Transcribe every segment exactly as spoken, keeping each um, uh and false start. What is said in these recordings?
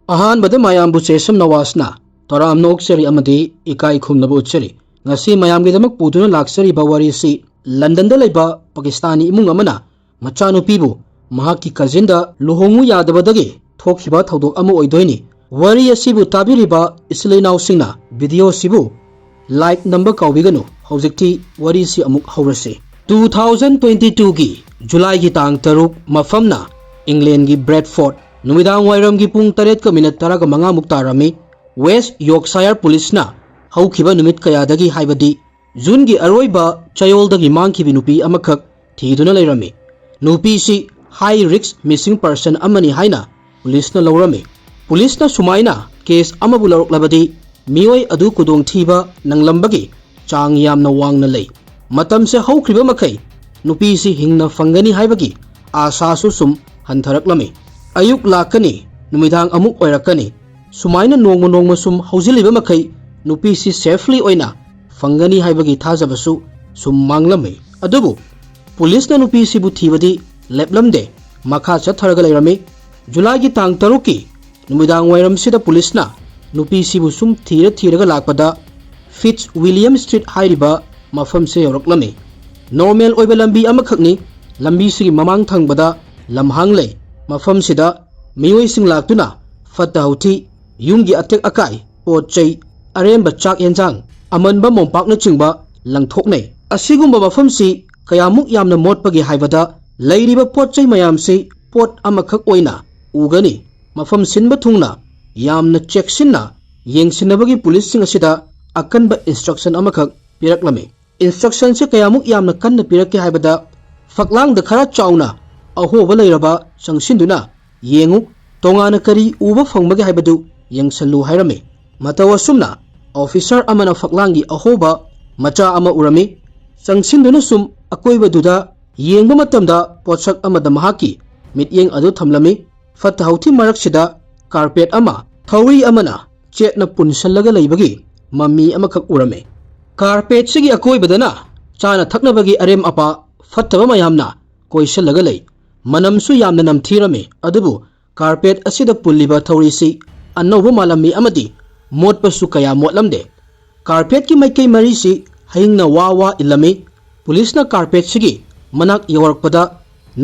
ꯑꯍꯥꯟꯕꯗ ꯃꯌꯥꯝꯕꯨ ꯆꯦꯁꯝ ꯅꯋꯥꯖꯅ ꯇꯔꯥꯝꯅ ꯑꯣꯛꯆꯔꯤ ꯑꯃꯗꯤ ꯏꯀꯥꯏ ꯈꯨꯝꯅꯕ ꯎꯠꯆꯔꯤ꯫ ꯉꯁꯤ ꯃꯌꯥꯝꯒꯤꯗꯃꯛ ꯄꯨꯗꯨꯅ ꯂꯥꯛꯆꯔꯤꯕ ꯋꯥꯔꯤꯁꯤ ꯂꯟꯗꯟꯗ ꯂꯩꯕ ꯄꯥꯀꯤꯁꯇꯥꯅꯤ ꯏꯃꯨꯡ ꯑꯃꯅ ꯃꯆꯥꯅꯨꯄꯤꯕꯨ ꯃꯍꯥꯛꯀꯤ ꯀꯖꯤꯟꯗ ꯂꯨꯍꯣꯡꯉꯨ ꯌꯥꯗꯕꯗꯒꯤ ꯊꯣꯛꯈꯤꯕ ꯊꯧꯗꯣꯛ ꯑꯃ ꯑꯣꯏꯗꯣꯏꯅꯤ꯫ ꯋꯥꯔꯤ ꯑꯁꯤꯕꯨ ꯇꯥꯕꯤꯔꯤꯕ ꯏꯆꯤꯜ ꯏꯅꯥꯎꯁꯤꯡꯅ ꯚꯤꯗꯤꯑꯣꯁꯤꯕꯨ ꯂꯥꯏꯛ ꯅꯝꯕ ꯀꯥꯎꯕꯤꯒꯅꯨ꯫ ꯍꯧꯖꯤꯛꯇꯤ ꯋꯥꯔꯤꯁꯤ ꯑꯃꯨꯛ ꯍꯧꯔꯁꯤ꯫ ꯇꯨ ꯊꯥꯎꯖꯟ ꯇ꯭ꯋꯦꯟꯇꯤ ꯇꯨꯒꯤ ꯖꯨꯂꯥꯏꯒꯤ ꯇꯥꯡ ꯇꯔꯨꯛ, ꯃꯐꯝꯅ ꯏꯪꯂꯦꯟꯒꯤ ꯕ꯭ꯔꯦꯗꯐꯣꯔꯗ, ꯅꯨꯃꯤꯗꯥꯡ ꯋꯥꯏꯔꯝꯒꯤ ꯄꯨꯡ ꯇꯔꯦꯠꯀ ꯃꯤꯅꯠ ꯇꯔꯥꯒ ꯃꯉꯥꯃꯨꯛ ꯇꯥꯔꯝꯃꯤ꯫ ꯋꯦꯁ ꯌꯣꯔꯛꯁꯥꯌꯔ ꯄꯨꯂꯤꯁꯅ ꯍꯧꯈꯤꯕ ꯅꯨꯃꯤꯠ ꯀꯌꯥꯗꯒꯤ, ꯍꯥꯏꯕꯗꯤ ꯖꯨꯟꯒꯤ ꯑꯔꯣꯏꯕ ꯆꯌꯣꯜꯗꯒꯤ ꯃꯥꯡꯈꯤꯕꯤ ꯅꯨꯄꯤ ꯑꯃꯈꯛ ꯊꯤꯗꯨꯅ ꯂꯩꯔꯝꯃꯤ꯫ ꯅꯨꯄꯤꯁꯤ ꯍꯥꯏ ꯔꯤꯁꯛ ꯃꯤꯁꯤꯡ ꯄꯔꯁꯟ ꯑꯃꯅꯤ ꯍꯥꯏꯅ ꯄꯨꯂꯤꯁꯅ ꯂꯧꯔꯝꯃꯤ꯫ ꯄꯨꯂꯤꯁꯅ ꯁꯨꯃꯥꯏꯅ ꯀꯦꯁ ꯑꯃꯕꯨ ꯂꯧꯔꯛꯂꯕꯗꯤ ꯃꯤꯑꯣꯏ ꯑꯗꯨ ꯈꯨꯗꯣꯡꯊꯤꯕ ꯅꯪꯂꯝꯕꯒꯤ ꯆꯥꯡ ꯌꯥꯝꯅ ꯋꯥꯡꯅ ꯂꯩ꯫ ꯃꯇꯝꯁꯦ ꯍꯧꯈ꯭ꯔꯤꯕ ꯃꯈꯩ ꯅꯨꯄꯤꯁꯤ ꯍꯤꯡꯅ ꯐꯪꯒꯅꯤ ꯍꯥꯏꯕꯒꯤ ꯑꯥꯁꯥꯁꯨ ꯁꯨꯝ ꯍꯟꯊꯔꯛꯂꯝꯃꯤ꯫ ꯑꯌꯨꯛ ꯂꯥꯛꯀꯅꯤ, ꯅꯨꯃꯤꯗꯥꯡ ꯑꯃꯨꯛ ꯑꯣꯏꯔꯛꯀꯅꯤ꯫ ꯁꯨꯃꯥꯏꯅ ꯅꯣꯡꯃ ꯅꯣꯡꯃ ꯁꯨꯝ ꯍꯧꯖꯤꯜꯂꯤꯕ ꯃꯈꯩ ꯅꯨꯄꯤꯁꯤ ꯁꯦꯐꯂꯤ ꯑꯣꯏꯅ ꯐꯪꯒꯅꯤ ꯍꯥꯏꯕꯒꯤ ꯊꯥꯖꯕꯁꯨ ꯁꯨꯝ ꯃꯥꯡꯂꯝꯃꯤ꯫ ꯑꯗꯨꯕꯨ ꯄꯨꯂꯤꯁꯅ ꯅꯨꯄꯤꯁꯤꯕꯨ ꯊꯤꯕꯗꯤ ꯂꯦꯞꯂꯝꯗꯦ, ꯃꯈꯥ ꯆꯠꯊꯔꯒ ꯂꯩꯔꯝꯃꯤ꯫ ꯖꯨꯂꯥꯏꯒꯤ ꯇꯥꯡ ꯇꯔꯨꯛꯀꯤ ꯅꯨꯃꯤꯗꯥꯡ ꯋꯥꯏꯔꯝꯁꯤꯗ ꯄꯨꯂꯤꯁꯅ ꯅꯨꯄꯤꯁꯤꯕꯨ ꯁꯨꯝ ꯊꯤꯔ ꯊꯤꯔꯒ ꯂꯥꯛꯄꯗ ꯐꯤꯠꯁ ꯋꯤꯂꯤꯌꯝ ꯁ꯭ꯇ꯭ꯔꯤꯠ ꯍꯥꯏꯔꯤꯕ ꯃꯐꯝꯁꯦ ꯌꯧꯔꯛꯂꯝꯃꯤ꯫ ꯅꯣꯔꯃꯦꯜ ꯑꯣꯏꯕ ꯂꯝꯕꯤ ꯑꯃꯈꯛꯅꯤ꯫ ꯂꯝꯕꯤꯁꯤꯒꯤ ꯃꯃꯥꯡ ꯊꯪꯕꯗ ꯂꯝꯍꯥꯡ ꯂꯩ꯫ ꯃꯐꯝꯁꯤꯗ ꯃꯤꯑꯣꯏꯁꯤꯡ ꯂꯥꯛꯇꯨꯅ ꯐꯠꯇ ꯍꯥꯎꯊꯤ, ꯌꯨꯝꯒꯤ ꯑꯇꯦꯛ ꯑꯀꯥꯏ, ꯄꯣꯠ ꯆꯩ, ꯑꯔꯦꯝꯕ ꯆꯥꯛ ꯌꯦꯟꯖꯥꯡ, ꯑꯃꯟꯕ ꯃꯣꯝꯄꯥꯛꯅꯆꯤꯡꯕ ꯂꯪꯊꯣꯛꯅꯩ꯫ ꯑꯁꯤꯒꯨꯝꯕ ꯃꯐꯝꯁꯤ ꯀꯌꯥꯃꯨꯛ ꯌꯥꯝꯅ ꯃꯣꯠꯄꯒꯦ ꯍꯥꯏꯕꯗ, ꯂꯩꯔꯤꯕ ꯄꯣꯠ ꯆꯩ ꯃꯌꯥꯝꯁꯤ ꯄꯣꯠ ꯑꯃꯈꯛ ꯑꯣꯏꯅ ꯎꯒꯅꯤ꯫ ꯃꯐꯝ ꯁꯤꯟꯕ ꯊꯨꯡꯅ ꯌꯥꯝꯅ ꯆꯦꯛꯁꯤꯟꯅ ꯌꯦꯡꯁꯤꯟꯅꯕꯒꯤ ꯄꯨꯂꯤꯁꯁꯤꯡ ꯑꯁꯤꯗ ꯑꯀꯟꯕ ꯏꯟꯁꯇ꯭ꯔꯛꯁꯟ ꯑꯃꯈꯛ ꯄꯤꯔꯛꯂꯝꯃꯤ꯫ ꯏꯟꯁꯇ꯭ꯔꯛꯁꯟꯁꯤ ꯀꯌꯥꯃꯨꯛ ꯌꯥꯝꯅ ꯀꯟꯅ ꯄꯤꯔꯛꯀꯦ ꯍꯥꯏꯕꯗ, ꯐꯛꯂꯥꯡꯗ ꯈꯔ ꯆꯥꯎꯅ ꯑꯍꯣꯕ ꯂꯩꯔꯕ ꯆꯪꯁꯤꯟꯗꯨꯅ ꯌꯦꯡꯉꯨ, ꯇꯣꯉꯥꯟꯅ ꯀꯔꯤ ꯎꯕ ꯐꯪꯕꯒꯦ ꯍꯥꯏꯕꯗꯨ ꯌꯦꯡꯁꯜꯂꯨ ꯍꯥꯏꯔꯝꯃꯤ꯫ ꯃꯇꯧ ꯑꯁꯨꯝꯅ ꯑꯣꯐꯤꯁꯔ ꯑꯃꯅ ꯐꯛꯂꯥꯡꯒꯤ ꯑꯍꯣꯕ ꯃꯆꯥ ꯑꯃ ꯎꯔꯝꯃꯤ꯫ ꯆꯪꯁꯤꯟꯗꯨꯅ ꯁꯨꯝ ꯑꯀꯣꯏꯕꯗꯨꯗ ꯌꯦꯡꯕ ꯃꯇꯝꯗ ꯄꯣꯠꯁꯛ ꯑꯃꯗ ꯃꯍꯥꯛꯀꯤ ꯃꯤꯠꯌꯦꯡ ꯑꯗꯨ ꯊꯝꯂꯝꯃꯤ꯫ ꯐꯠꯇ ꯍꯥꯎꯊꯤ ꯃꯔꯛꯁꯤꯗ ꯀꯥꯔꯄꯦꯠ ꯑꯃ ꯊꯧꯔꯤ ꯑꯃꯅ ꯆꯦꯠꯅ ꯄꯨꯟꯁꯤꯜꯂꯒ ꯂꯩꯕꯒꯤ ꯃꯃꯤ ꯑꯃꯈꯛ ꯎꯔꯝꯃꯤ꯫ ꯀꯥꯔꯄꯦꯠꯁꯤꯒꯤ ꯑꯀꯣꯏꯕꯗꯅ ꯆꯥꯅ ꯊꯛꯅꯕꯒꯤ ꯑꯔꯦꯝ ꯑꯄꯥ ꯐꯠꯇꯕ ꯃꯌꯥꯝꯅ ꯀꯣꯏꯁꯤꯜꯂꯒ ꯂꯩ꯫ ꯃꯅꯝꯁꯨ ꯌꯥꯝꯅ ꯅꯝꯊꯤꯔꯝꯃꯤ, ꯑꯗꯨꯕꯨ ꯀꯥꯔꯄꯦꯠ ꯑꯁꯤꯗ ꯄꯨꯜꯂꯤꯕ ꯊꯧꯔꯤꯁꯤ ꯑꯅꯧꯕ ꯃꯥꯜꯂꯝꯃꯤ ꯑꯃꯗꯤ ꯃꯣꯠꯄꯁꯨ ꯀꯌꯥ ꯃꯣꯠꯂꯝꯗꯦ꯫ ꯀꯥꯔꯄꯦꯠꯀꯤ ꯃꯥꯏꯀꯩ ꯃꯔꯤꯁꯤ ꯍꯌꯤꯡꯅ ꯋꯥ ꯋꯥ ꯏꯜꯂꯝꯃꯤ꯫ ꯄꯨꯂꯤꯁꯅ ꯀꯥꯔꯄꯦꯠꯁꯤꯒꯤ ꯃꯅꯥꯛ ꯌꯧꯔꯛꯄꯗ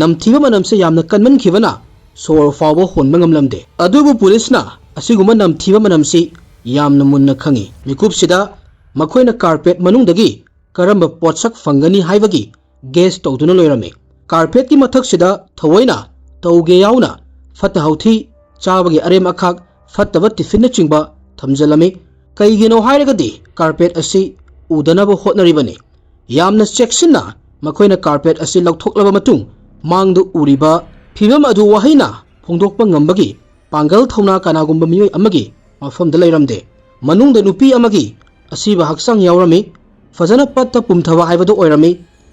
ꯅꯝꯊꯤꯕ ꯃꯅꯝꯁꯦ ꯌꯥꯝꯅ ꯀꯟꯃꯟꯈꯤꯕꯅ ꯁꯣꯔ ꯐꯥꯎꯕ ꯍꯣꯟꯕ ꯉꯝꯂꯝꯗꯦ꯫ ꯑꯗꯨꯕꯨ ꯄꯨꯂꯤꯁꯅ ꯑꯁꯤꯒꯨꯝꯕ ꯅꯝꯊꯤꯕ ꯃꯅꯝꯁꯤ ꯌꯥꯝꯅ ꯃꯨꯟꯅ ꯈꯪꯉꯤ꯫ ꯃꯤꯀꯨꯞꯁꯤꯗ ꯃꯈꯣꯏꯅ ꯀꯥꯔꯄꯦꯠ ꯃꯅꯨꯡꯗꯒꯤ ꯀꯔꯝꯕ ꯄꯣꯠꯁꯛ ꯐꯪꯒꯅꯤ ꯍꯥꯏꯕꯒꯤ ꯒꯦꯁ ꯇꯧꯗꯨꯅ ꯂꯣꯏꯔꯝꯃꯤ꯫ ꯀꯥꯔꯄꯦꯠꯀꯤ ꯃꯊꯛꯁꯤꯗ ꯊꯑꯣꯏꯅ ꯇꯧꯒꯦ ꯌꯥꯎꯅ ꯐꯠꯇ ꯍꯥꯎꯊꯤ ꯆꯥꯕꯒꯤ ꯑꯔꯦꯝ ꯑꯈꯥꯛ, ꯐꯠꯇꯕ ꯇꯤꯐꯤꯟꯅꯆꯤꯡꯕ ꯊꯝꯖꯤꯜꯂꯝꯃꯤ꯫ ꯀꯩꯒꯤꯅꯣ ꯍꯥꯏꯔꯒꯗꯤ ꯀꯥꯔꯄꯦꯠ ꯑꯁꯤ ꯎꯗꯅꯕ ꯍꯣꯠꯅꯔꯤꯕꯅꯤ꯫ ꯌꯥꯝꯅ ꯆꯦꯛꯁꯤꯟꯅ ꯃꯈꯣꯏꯅ ꯀꯥꯔꯄꯦꯠ ꯑꯁꯤ ꯂꯧꯊꯣꯛꯂꯕ ꯃꯇꯨꯡ ꯃꯥꯡꯗ ꯎꯔꯤꯕ ꯐꯤꯚꯝ ꯑꯗꯨ ꯋꯥꯍꯩꯅ ꯐꯣꯡꯗꯣꯛꯄ ꯉꯝꯕꯒꯤ ꯄꯥꯡꯒꯜ ꯊꯧꯅꯥ ꯀꯅꯥꯒꯨꯝꯕ ꯃꯤꯑꯣꯏ ꯑꯃꯒꯤ ꯃꯐꯝꯗ ꯂꯩꯔꯝꯗꯦ꯫ ꯃꯅꯨꯡꯗ ꯅꯨꯄꯤ ꯑꯃꯒꯤ ꯑꯁꯤꯕ ꯍꯛꯆꯥꯡ ꯌꯥꯎꯔꯝꯃꯤ꯫ ꯐꯖꯅ ꯄꯠꯇ ꯄꯨꯝꯊꯕ ꯍꯥꯏꯕꯗꯨ ꯑꯣꯏꯔꯝꯃꯤ꯫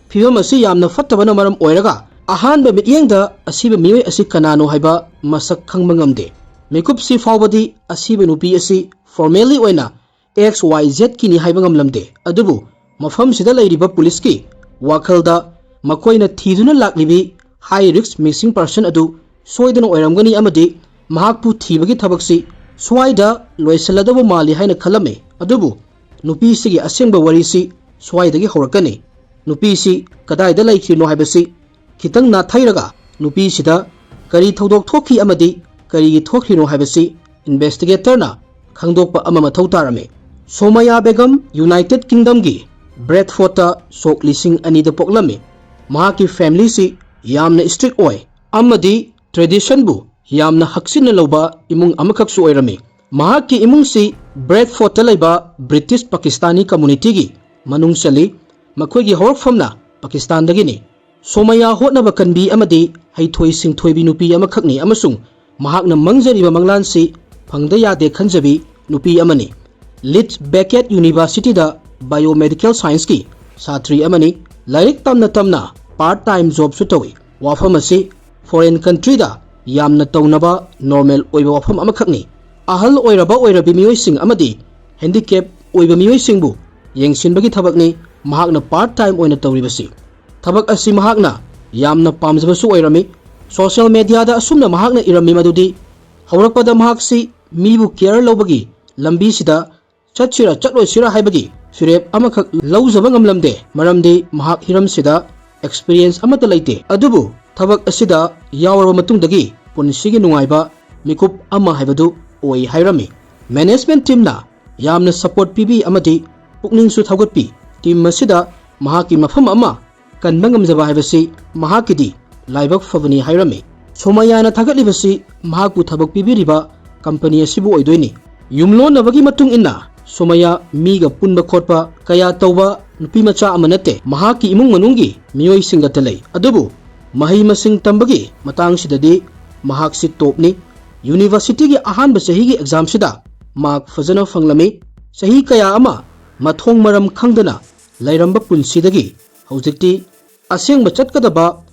ꯐꯤꯚꯝ ꯑꯁꯤ ꯌꯥꯝꯅ ꯐꯠꯇꯕꯅ ꯃꯔꯝ ꯑꯣꯏꯔꯒ ꯑꯍꯥꯟꯕ ꯃꯤꯠꯌꯦꯡꯗ ꯑꯁꯤꯕ ꯃꯤꯑꯣꯏ ꯑꯁꯤ ꯀꯅꯥꯅꯣ ꯍꯥꯏꯕ ꯃꯁꯛ ꯈꯪꯕ ꯉꯝꯗꯦ꯫ ꯃꯤꯀꯨꯞꯁꯤ ꯐꯥꯎꯕꯗꯤ ꯑꯁꯤꯕ ꯅꯨꯄꯤ ꯑꯁꯤ ꯐꯣꯔꯃꯦꯜꯂꯤ ꯑꯣꯏꯅ ꯑꯦꯛꯁ ꯋꯥꯏ ꯖꯦꯠꯀꯤꯅꯤ ꯍꯥꯏꯕ ꯉꯝꯂꯝꯗꯦ꯫ ꯑꯗꯨꯕꯨ ꯃꯐꯝꯁꯤꯗ ꯂꯩꯔꯤꯕ ꯄꯨꯂꯤꯁꯀꯤ ꯋꯥꯈꯜꯗ ꯃꯈꯣꯏꯅ ꯊꯤꯗꯨꯅ ꯂꯥꯛꯂꯤꯕꯤ ꯍꯥꯏ ꯔꯤꯁꯛ ꯃꯤꯁꯤꯡ ꯄꯔꯁꯟ ꯑꯗꯨ ꯁꯣꯏꯗꯅ ꯑꯣꯏꯔꯝꯒꯅꯤ ꯑꯃꯗꯤ ꯃꯍꯥꯛꯄꯨ ꯊꯤꯕꯒꯤ ꯊꯕꯛꯁꯤ ꯁ꯭ꯋꯥꯏꯗ ꯂꯣꯏꯁꯤꯜꯂꯗꯧꯕ ꯃꯥꯜꯂꯤ ꯍꯥꯏꯅ ꯈꯜꯂꯝꯃꯤ꯫ ꯑꯗꯨꯕꯨ ꯅꯨꯄꯤꯁꯤꯒꯤ ꯑꯁꯦꯡꯕ ꯋꯥꯔꯤꯁꯤ ꯁ꯭ꯋꯥꯏꯗꯒꯤ ꯍꯧꯔꯛꯀꯅꯤ꯫ ꯅꯨꯄꯤꯁꯤ ꯀꯗꯥꯏꯗ ꯂꯩꯈꯤꯕꯅꯣ ꯍꯥꯏꯕꯁꯤ ꯈꯤꯇꯪ ꯅꯥꯊꯩꯔꯒ ꯅꯨꯄꯤꯁꯤꯗ ꯀꯔꯤ ꯊꯧꯗꯣꯛ ꯊꯣꯛꯈꯤ ꯑꯃꯗꯤ ꯀꯔꯤꯒꯤ ꯊꯣꯛꯈ꯭ꯔꯤꯅꯣ ꯍꯥꯏꯕꯁꯤ ꯏꯟꯚꯦꯁꯇꯤꯒꯦꯇꯔꯅ ꯈꯪꯗꯣꯛꯄ ꯑꯃ ꯃꯊꯧ ꯇꯥꯔꯝꯃꯤ꯫ ꯁꯣꯃꯥꯌꯥ ꯕꯦꯒꯝ ꯌꯨꯅꯥꯏꯇꯦꯗ ꯀꯤꯡꯗꯝꯒꯤ ꯕ꯭ꯔꯦꯗꯐꯣꯔꯗꯇ ꯁꯣꯛ ꯂꯤꯁꯤꯡ ꯑꯅꯤꯗ ꯄꯣꯛꯂꯝꯃꯤ꯫ ꯃꯍꯥꯛꯀꯤ ꯐꯦꯃꯤꯂꯤꯁꯤ ꯌꯥꯝꯅ ꯏꯁꯇ꯭ꯔꯤꯛ ꯑꯣꯏ ꯑꯃꯗꯤ ꯇ꯭ꯔꯦꯗꯤꯁꯟꯕꯨ ꯌꯥꯝꯅ ꯍꯛꯆꯤꯟꯅ ꯂꯧꯕ ꯏꯃꯨꯡ ꯑꯃꯈꯛꯁꯨ ꯑꯣꯏꯔꯝꯃꯤ꯫ ꯃꯍꯥꯛꯀꯤ ꯏꯃꯨꯡꯁꯤ ꯕ꯭ꯔꯦꯗꯐꯣꯔꯗꯇ ꯂꯩꯕ ꯕ꯭ꯔꯤꯇꯤꯁ ꯄꯥꯀꯤꯁꯇꯥꯅꯤ ꯀꯝꯃꯨꯅꯤꯇꯤꯒꯤ ꯃꯅꯨꯡ ꯆꯜꯂꯤ꯫ ꯃꯈꯣꯏꯒꯤ ꯍꯧꯔꯛꯐꯝꯅ ꯄꯥꯀꯤꯁꯇꯥꯟꯗꯒꯤꯅꯤ꯫ ꯁꯣꯃꯥꯌꯥ ꯍꯣꯠꯅꯕ ꯀꯟꯕꯤ ꯑꯃꯗꯤ ꯍꯩꯊꯣꯏ ꯁꯤꯡꯊꯣꯏꯕꯤ ꯅꯨꯄꯤ ꯑꯃꯈꯛꯅꯤ ꯑꯃꯁꯨꯡ ꯃꯍꯥꯛꯅ ꯃꯪꯖꯔꯤꯕ ꯃꯪꯂꯥꯟꯁꯤ ꯐꯪꯗ ꯌꯥꯗꯦ ꯈꯟꯖꯕꯤ ꯅꯨꯄꯤ ꯑꯃꯅꯤ꯫ ꯂꯤꯗꯁ ꯕꯦꯀꯦꯠ ꯌꯨꯅꯤꯚꯔꯁꯤꯇꯤꯗ ꯕꯥꯏꯑꯣꯃꯦꯗꯤꯀꯦꯜ ꯁꯥꯏꯟꯁꯀꯤ ꯁꯥꯇ꯭ꯔꯤ ꯑꯃꯅꯤ꯫ ꯂꯥꯏꯔꯤꯛ ꯇꯝꯅ ꯇꯝꯅ ꯄꯥꯔꯠ ꯇꯥꯏꯝ ꯖꯣꯕꯁꯨ ꯇꯧꯏ꯫ ꯋꯥꯐꯝ ꯑꯁꯤ ꯐꯣꯔꯦꯟ ꯀꯟꯇ꯭ꯔꯤꯗ ꯌꯥꯝꯅ ꯇꯧꯅꯕ ꯅꯣꯔꯃꯦꯜ ꯑꯣꯏꯕ ꯋꯥꯐꯝ ꯑꯃꯈꯛꯅꯤ꯫ ꯑꯍꯜ ꯑꯣꯏꯔꯕ ꯑꯣꯏꯔꯕꯤ ꯃꯤꯑꯣꯏꯁꯤꯡ ꯑꯃꯗꯤ ꯍꯦꯟꯗꯤꯀꯦꯞ ꯑꯣꯏꯕ ꯃꯤꯑꯣꯏꯁꯤꯡꯕꯨ ꯌꯦꯡꯁꯤꯟꯕꯒꯤ ꯊꯕꯛꯅꯤ ꯃꯍꯥꯛꯅ ꯄꯥꯔꯠ ꯇꯥꯏꯝ ꯑꯣꯏꯅ ꯇꯧꯔꯤꯕꯁꯤ꯫ ꯊꯕꯛ ꯑꯁꯤ ꯃꯍꯥꯛꯅ ꯌꯥꯝꯅ ꯄꯥꯝꯖꯕꯁꯨ ꯑꯣꯏꯔꯝꯃꯤ꯫ ꯁꯣꯁꯤꯌꯦꯜ ꯃꯦꯗꯤꯌꯥꯗ ꯑꯁꯨꯝꯅ ꯃꯍꯥꯛꯅ ꯏꯔꯝꯃꯤ ꯃꯗꯨꯗꯤ, ꯍꯧꯔꯛꯄꯗ ꯃꯍꯥꯛꯁꯤ ꯃꯤꯕꯨ ꯀꯦꯌꯔ ꯂꯧꯕꯒꯤ ꯂꯝꯕꯤꯁꯤꯗ ꯆꯠꯁꯤꯔꯥ ꯆꯠꯂꯣꯏꯁꯤꯔꯥ ꯍꯥꯏꯕꯒꯤ ꯐꯤꯔꯦꯞ ꯑꯃꯈꯛ ꯂꯧꯖꯕ ꯉꯝꯂꯝꯗꯦ, ꯃꯔꯝꯗꯤ ꯃꯍꯥꯛ ꯍꯤꯔꯝꯁꯤꯗ ꯑꯦꯛꯁꯄꯤꯔꯤꯌꯦꯟꯁ ꯑꯃꯠꯇ ꯂꯩꯇꯦ꯫ ꯑꯗꯨꯕꯨ ꯊꯕꯛ ꯑꯁꯤꯗ ꯌꯥꯎꯔꯕ ꯃꯇꯨꯡꯗꯒꯤ ꯄꯨꯟꯁꯤꯒꯤ ꯅꯨꯡꯉꯥꯏꯕ ꯃꯤꯀꯨꯞ ꯑꯃ ꯍꯥꯏꯕꯗꯨ ꯑꯣꯏ ꯍꯥꯏꯔꯝꯃꯤ꯫ ꯃꯦꯅꯦꯖꯃꯦꯟꯠ ꯇꯤꯝꯅ ꯌꯥꯝꯅ ꯁꯄꯣꯔꯠ ꯄꯤꯕꯤ ꯑꯃꯗꯤ ꯄꯨꯛꯅꯤꯡꯁꯨ ꯊꯧꯒꯠꯄꯤ꯫ ꯇꯤꯝ ꯑꯁꯤꯗ ꯃꯍꯥꯛꯀꯤ ꯃꯐꯝ ꯑꯃ ꯀꯟꯕ ꯉꯝꯖꯕ ꯍꯥꯏꯕꯁꯤ ꯃꯍꯥꯛꯀꯤꯗꯤ ꯂꯥꯏꯕꯛ ꯐꯕꯅꯤ ꯍꯥꯏꯔꯝꯃꯤ꯫ ꯁꯣꯃꯌꯥꯅ ꯊꯥꯒꯠꯂꯤꯕꯁꯤ ꯃꯍꯥꯛꯄꯨ ꯊꯕꯛ ꯄꯤꯕꯤꯔꯤꯕ ꯀꯝꯄꯅꯤ ꯑꯁꯤꯕꯨ ꯑꯣꯏꯗꯣꯏꯅꯤ꯫ ꯌꯨꯝꯂꯣꯟꯅꯕꯒꯤ ꯃꯇꯨꯡ ꯏꯟꯅ ꯁꯣꯃꯌꯥ ꯃꯤꯒ ꯄꯨꯟꯕ ꯈꯣꯠꯄ ꯀꯌꯥ ꯇꯧꯕ ꯅꯨꯄꯤ ꯃꯆꯥ ꯑꯃ ꯅꯠꯇꯦ꯫ ꯃꯍꯥꯛꯀꯤ ꯏꯃꯨꯡ ꯃꯅꯨꯡꯒꯤ ꯃꯤꯑꯣꯏꯁꯤꯡꯒꯇ ꯂꯩ꯫ ꯑꯗꯨꯕꯨ ꯃꯍꯩ ꯃꯁꯤꯡ ꯇꯝꯕꯒꯤ ꯃꯇꯥꯡꯁꯤꯗꯗꯤ ꯃꯍꯥꯛꯁꯤ ꯇꯣꯞꯅꯤ꯫ ꯌꯨꯅꯤꯚꯔꯁꯤꯇꯤꯒꯤ ꯑꯍꯥꯟꯕ ꯆꯍꯤꯒꯤ ꯑꯦꯛꯖꯥꯝꯁꯤꯗ ꯃꯥꯔꯛ ꯐꯖꯅ ꯐꯪꯂꯝꯃꯤ꯫ ꯆꯍꯤ ꯀꯌꯥ ꯑꯃ ꯃꯊꯣꯡ ꯃꯔꯝ ꯈꯪꯗꯅ ꯂꯩꯔꯝꯕ ꯄꯨꯟꯁꯤꯗꯒꯤ ꯍꯧꯖꯤꯛꯇꯤ ꯑꯁꯦꯡꯕ ꯆꯠꯀꯗꯕ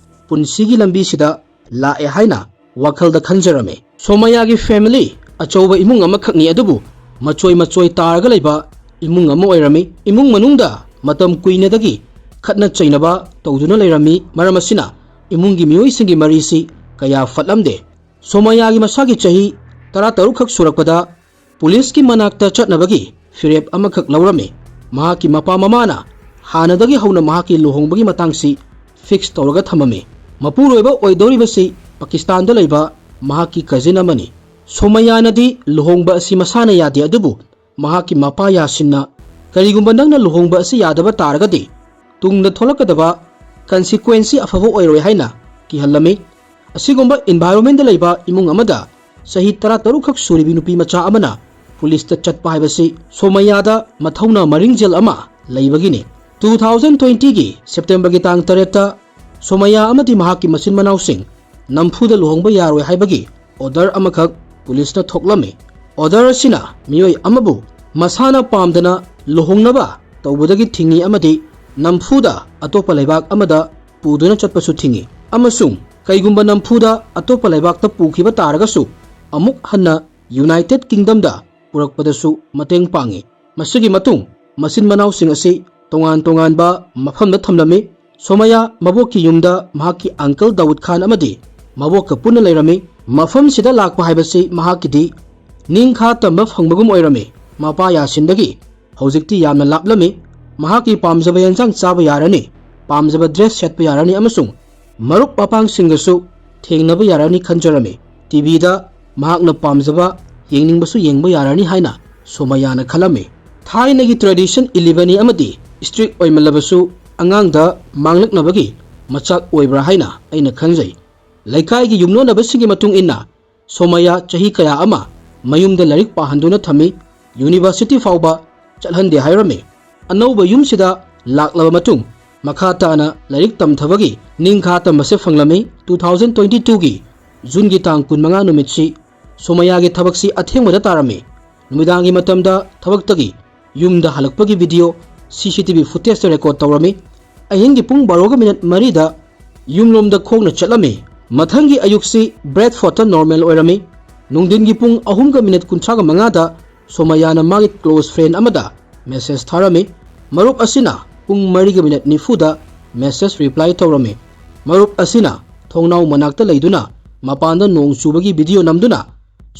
ꯄꯨꯟꯁꯤꯒꯤ ꯂꯝꯕꯤꯁꯤꯗ ꯂꯥꯛꯑꯦ ꯍꯥꯏꯅ ꯋꯥꯈꯜꯗ ꯈꯟꯖꯔꯝꯃꯤ꯫ ꯁꯣꯃꯌꯥꯒꯤ ꯐꯦꯃꯤꯂꯤ ꯑꯆꯧꯕ ꯏꯃꯨꯡ ꯑꯃꯈꯛꯅꯤ, ꯑꯗꯨꯕꯨ ꯃꯆꯣꯏ ꯃꯆꯣꯏ ꯇꯥꯔꯒ ꯂꯩꯕ ꯏꯃꯨꯡ ꯑꯃ ꯑꯣꯏꯔꯝꯃꯤ꯫ ꯏꯃꯨꯡ ꯃꯅꯨꯡꯗ ꯃꯇꯝ ꯀꯨꯏꯅꯗꯒꯤ ꯈꯠꯅ ꯆꯩꯅꯕ ꯇꯧꯗꯨꯅ ꯂꯩꯔꯝꯃꯤ꯫ ꯃꯔꯝ ꯑꯁꯤꯅ ꯏꯃꯨꯡꯒꯤ ꯃꯤꯑꯣꯏꯁꯤꯡꯒꯤ ꯃꯔꯤꯁꯤ ꯀꯌꯥ ꯐꯠꯂꯝꯗꯦ꯫ ꯁꯣꯃꯌꯥꯒꯤ ꯃꯁꯥꯒꯤ ꯆꯍꯤ ꯇꯔꯥ ꯇꯔꯨꯛ ꯈꯛ ꯁꯨꯔꯛꯄꯗ ꯄꯨꯂꯤꯁꯀꯤ ꯃꯅꯥꯛꯇ ꯆꯠꯅꯕꯒꯤ ꯐꯤꯔꯦꯞ ꯑꯃꯈꯛ ꯂꯧꯔꯝꯃꯤ꯫ ꯃꯍꯥꯛꯀꯤ ꯃꯄꯥ ꯃꯃꯥꯅ ꯍꯥꯟꯅꯗꯒꯤ ꯍꯧꯅ ꯃꯍꯥꯛꯀꯤ ꯂꯨꯍꯣꯡꯕꯒꯤ ꯃꯇꯥꯡꯁꯤ ꯐꯤꯛꯁ ꯇꯧꯔꯒ ꯊꯝꯃꯝꯃꯤ꯫ ꯃꯄꯨꯔꯣꯏꯕ ꯑꯣꯏꯗꯧꯔꯤꯕꯁꯤ ꯄꯥꯀꯤꯁꯇꯥꯟꯗ ꯂꯩꯕ ꯃꯍꯥꯛꯀꯤ ꯀꯖꯤꯟ ꯑꯃꯅꯤ꯫ ꯁꯣꯃꯌꯥꯅꯗꯤ ꯂꯨꯍꯣꯡꯕ ꯑꯁꯤ ꯃꯁꯥꯅ ꯌꯥꯗꯦ, ꯑꯗꯨꯕꯨ ꯃꯍꯥꯛꯀꯤ ꯃꯄꯥ ꯌꯥꯁꯤꯟꯅ, "ꯀꯔꯤꯒꯨꯝꯕ ꯅꯪꯅ ꯂꯨꯍꯣꯡꯕ ꯑꯁꯤ ꯌꯥꯗꯕ ꯇꯥꯔꯒꯗꯤ ꯇꯨꯡꯗ ꯊꯣꯛꯂꯛꯀꯗꯕ ꯀꯟꯁꯤꯀ꯭ꯋꯦꯟꯁꯤ ꯑꯐꯕ ꯑꯣꯏꯔꯣꯏ" ꯍꯥꯏꯅ ꯀꯤꯍꯜꯂꯝꯃꯤ꯫ ꯑꯁꯤꯒꯨꯝꯕ ꯏꯟꯚꯥꯏꯔꯣꯟꯃꯦꯟꯗ ꯂꯩꯕ ꯏꯃꯨꯡ ꯑꯃꯗ ꯆꯍꯤ ꯇꯔꯥ ꯇꯔꯨꯛ ꯈꯛ ꯁꯨꯔꯤꯕꯤ ꯅꯨꯄꯤ ꯃꯆꯥ ꯑꯃꯅ ꯄꯨꯂꯤꯁꯇ ꯆꯠꯄ ꯍꯥꯏꯕꯁꯤ ꯁꯣꯃꯌꯥꯗ ꯃꯊꯧꯅꯥ ꯃꯔꯤꯡꯖꯦꯜ ꯑꯃ ꯂꯩꯕꯒꯤꯅꯤ꯫ ꯇꯨ ꯊꯥꯎꯖꯟ ꯇ꯭ꯋꯦꯟꯇꯤꯒꯤ ꯁꯦꯞꯇꯦꯝꯕꯔꯒꯤ ꯇꯥꯡ ꯇꯔꯦꯠꯇ ꯁꯣꯃꯌꯥ ꯑꯃꯗꯤ ꯃꯍꯥꯛꯀꯤ ꯃꯆꯤꯟ ꯃꯅꯥꯎꯁꯤꯡ ꯅꯝꯐꯨꯗ ꯂꯨꯍꯣꯡꯕ ꯌꯥꯔꯣꯏ ꯍꯥꯏꯕꯒꯤ ꯑꯣꯔꯗꯔ ꯑꯃꯈꯛ ꯄꯨꯂꯤꯁꯅ ꯊꯣꯛꯂꯝꯃꯤ꯫ ꯑꯣꯔꯗꯔ ꯑꯁꯤꯅ ꯃꯤꯑꯣꯏ ꯑꯃꯕꯨ ꯃꯁꯥꯅ ꯄꯥꯝꯗꯅ ꯂꯨꯍꯣꯡꯅꯕ ꯇꯧꯕꯗꯒꯤ ꯊꯤꯡꯏ ꯑꯃꯗꯤ ꯅꯝꯐꯨꯗ ꯑꯇꯣꯞꯄ ꯂꯩꯕꯥꯛ ꯑꯃꯗ ꯄꯨꯗꯨꯅ ꯆꯠꯄꯁꯨ ꯊꯤꯡꯏ, ꯑꯃꯁꯨꯡ ꯀꯩꯒꯨꯝꯕ ꯅꯝꯐꯨꯗ ꯑꯇꯣꯞꯄ ꯂꯩꯕꯥꯛꯇ ꯄꯨꯈꯤꯕ ꯇꯥꯔꯒꯁꯨ ꯑꯃꯨꯛ ꯍꯟꯅ ꯌꯨꯅꯥꯏꯇꯦꯗ ꯀꯤꯡꯗꯝꯗ ꯄꯨꯔꯛꯄꯗꯁꯨ ꯃꯇꯦꯡ ꯄꯥꯡꯏ꯫ ꯃꯁꯤꯒꯤ ꯃꯇꯨꯡ ꯃꯆꯤꯟ ꯃꯅꯥꯎꯁꯤꯡ ꯑꯁꯤ ꯇꯣꯉꯥꯟ ꯇꯣꯉꯥꯟꯕ ꯃꯐꯝꯗ ꯊꯝꯂꯝꯃꯤ꯫ ꯁꯣꯃꯌꯥ ꯃꯕꯣꯛꯀꯤ ꯌꯨꯝꯗ ꯃꯍꯥꯛꯀꯤ ꯑꯪꯀꯜ ꯗꯥꯎꯗ ꯈꯥꯟ ꯑꯃꯗꯤ ꯃꯕꯣꯛꯀ ꯄꯨꯟꯅ ꯂꯩꯔꯝꯃꯤ꯫ ꯃꯐꯝꯁꯤꯗ ꯂꯥꯛꯄ ꯍꯥꯏꯕꯁꯤ ꯃꯍꯥꯛꯀꯤꯗꯤ ꯅꯤꯡꯈꯥ ꯇꯝꯕ ꯐꯪꯕꯒꯨꯝ ꯑꯣꯏꯔꯝꯃꯤ꯫ ꯃꯄꯥ ꯌꯥꯁꯤꯟꯗꯒꯤ ꯍꯧꯖꯤꯛꯇꯤ ꯌꯥꯝꯅ ꯂꯥꯞꯂꯝꯃꯤ꯫ ꯃꯍꯥꯛꯀꯤ ꯄꯥꯝꯖꯕ ꯌꯦꯟꯁꯥꯡ ꯆꯥꯕ ꯌꯥꯔꯅꯤ, ꯄꯥꯝꯖꯕ ꯗ꯭ꯔꯦꯁ ꯁꯦꯠꯄ ꯌꯥꯔꯅꯤ ꯑꯃꯁꯨꯡ ꯃꯔꯨꯞ ꯃꯄꯥꯡꯁꯤꯡꯒꯁꯨ ꯊꯦꯡꯅꯕ ꯌꯥꯔꯅꯤ ꯈꯟꯖꯔꯝꯃꯤ꯫ ꯇꯤꯚꯤꯗ ꯃꯍꯥꯛꯅ ꯄꯥꯝꯖꯕ ꯌꯦꯡꯅꯤꯡꯕꯁꯨ ꯌꯦꯡꯕ ꯌꯥꯔꯅꯤ ꯍꯥꯏꯅ ꯁꯣꯃꯌꯥꯅ ꯈꯜꯂꯝꯃꯤ꯫ ꯊꯥꯏꯅꯒꯤ ꯇ꯭ꯔꯦꯗꯤꯁꯟ ꯏꯜꯂꯤꯕꯅꯤ ꯑꯃꯗꯤ ꯏꯁꯇ꯭ꯔꯤꯛ ꯑꯣꯏꯃꯜꯂꯕꯁꯨ ꯑꯉꯥꯡꯗ ꯃꯥꯡꯂꯛꯅꯕꯒꯤ ꯃꯆꯥꯛ ꯑꯣꯏꯕ꯭ꯔꯥ ꯍꯥꯏꯅ ꯑꯩꯅ ꯈꯟꯖꯩ꯫ ꯂꯩꯀꯥꯏꯒꯤ ꯌꯨꯝꯂꯣꯟꯅꯕꯁꯤꯡꯒꯤ ꯃꯇꯨꯡ ꯏꯟꯅ ꯁꯣꯃꯌꯥ ꯆꯍꯤ ꯀꯌꯥ ꯑꯃ ꯃꯌꯨꯝꯗ ꯂꯥꯏꯔꯤꯛ ꯄꯥꯍꯟꯗꯨꯅ ꯊꯝꯃꯤ, ꯌꯨꯅꯤꯚꯔꯁꯤꯇꯤ ꯐꯥꯎꯕ ꯆꯠꯍꯟꯗꯦ ꯍꯥꯏꯔꯝꯃꯤ꯫ ꯑꯅꯧꯕ ꯌꯨꯝꯁꯤꯗ ꯂꯥꯛꯂꯕ ꯃꯇꯨꯡ ꯃꯈꯥ ꯇꯥꯅ ꯂꯥꯏꯔꯤꯛ ꯇꯝꯊꯕꯒꯤ ꯅꯤꯡꯈꯥ ꯇꯝꯕꯁꯦ ꯐꯪꯂꯝꯃꯤ꯫ ꯇꯨ ꯊꯥꯎꯖꯟ ꯇ꯭ꯋꯦꯟꯇꯤ ꯇꯨꯒꯤ ꯖꯨꯟꯒꯤ ꯇꯥꯡ ꯀꯨꯟꯃꯉꯥ ꯅꯨꯃꯤꯠꯁꯤ ꯁꯣꯃꯌꯥꯒꯤ ꯊꯕꯛꯁꯤ ꯑꯊꯦꯡꯕꯗ ꯇꯥꯔꯝꯃꯤ꯫ ꯅꯨꯃꯤꯗꯥꯡꯒꯤ ꯃꯇꯝꯗ ꯊꯕꯛꯇꯒꯤ ꯌꯨꯝꯗ ꯍꯜꯂꯛꯄꯒꯤ ꯚꯤꯗꯤꯑꯣ ꯁꯤ ꯁꯤ ꯇꯤ ꯚꯤ ꯐꯨꯇꯦꯖꯇ ꯔꯦꯀꯣꯔꯗ ꯇꯧꯔꯝꯃꯤ꯫ ꯑꯍꯤꯡꯒꯤ ꯄꯨꯡ ꯕꯥꯔꯣꯒ ꯃꯤꯅꯠ ꯃꯔꯤꯗ ꯌꯨꯝꯂꯣꯝꯗ ꯈꯣꯡꯅ ꯆꯠꯂꯝꯃꯤ꯫ ꯃꯊꯪꯒꯤ ꯑꯌꯨꯛꯁꯤ ꯕ꯭ꯔꯦꯗꯐꯣꯔꯠꯇ ꯅꯣꯔꯃꯦꯜ ꯑꯣꯏꯔꯝꯃꯤ꯫ ꯅꯨꯡꯊꯤꯟꯒꯤ ꯄꯨꯡ ꯑꯍꯨꯝꯒ ꯃꯤꯅꯠ ꯀꯨꯟꯊ꯭ꯔꯥꯒ ꯃꯉꯥꯗ ꯁꯣꯃꯌꯥꯅ ꯃꯥꯒꯤ ꯀ꯭ꯂꯣꯁ ꯐ꯭ꯔꯦꯟ ꯑꯃꯗ ꯃꯦꯁꯦꯖ ꯊꯥꯔꯝꯃꯤ꯫ ꯃꯔꯨꯞ ꯑꯁꯤꯅ ꯄꯨꯡ ꯃꯔꯤꯒ ꯃꯤꯅꯠ ꯅꯤꯐꯨꯗ ꯃꯦꯁꯦꯖ ꯔꯤꯄ꯭ꯂꯥꯏ ꯇꯧꯔꯝꯃꯤ꯫ ꯃꯔꯨꯞ ꯑꯁꯤꯅ ꯊꯣꯡꯅꯥꯎ ꯃꯅꯥꯛꯇ ꯂꯩꯗꯨꯅ ꯃꯄꯥꯟꯗ ꯅꯣꯡ ꯆꯨꯕꯒꯤ ꯚꯤꯗꯤꯑꯣ ꯅꯝꯗꯨꯅ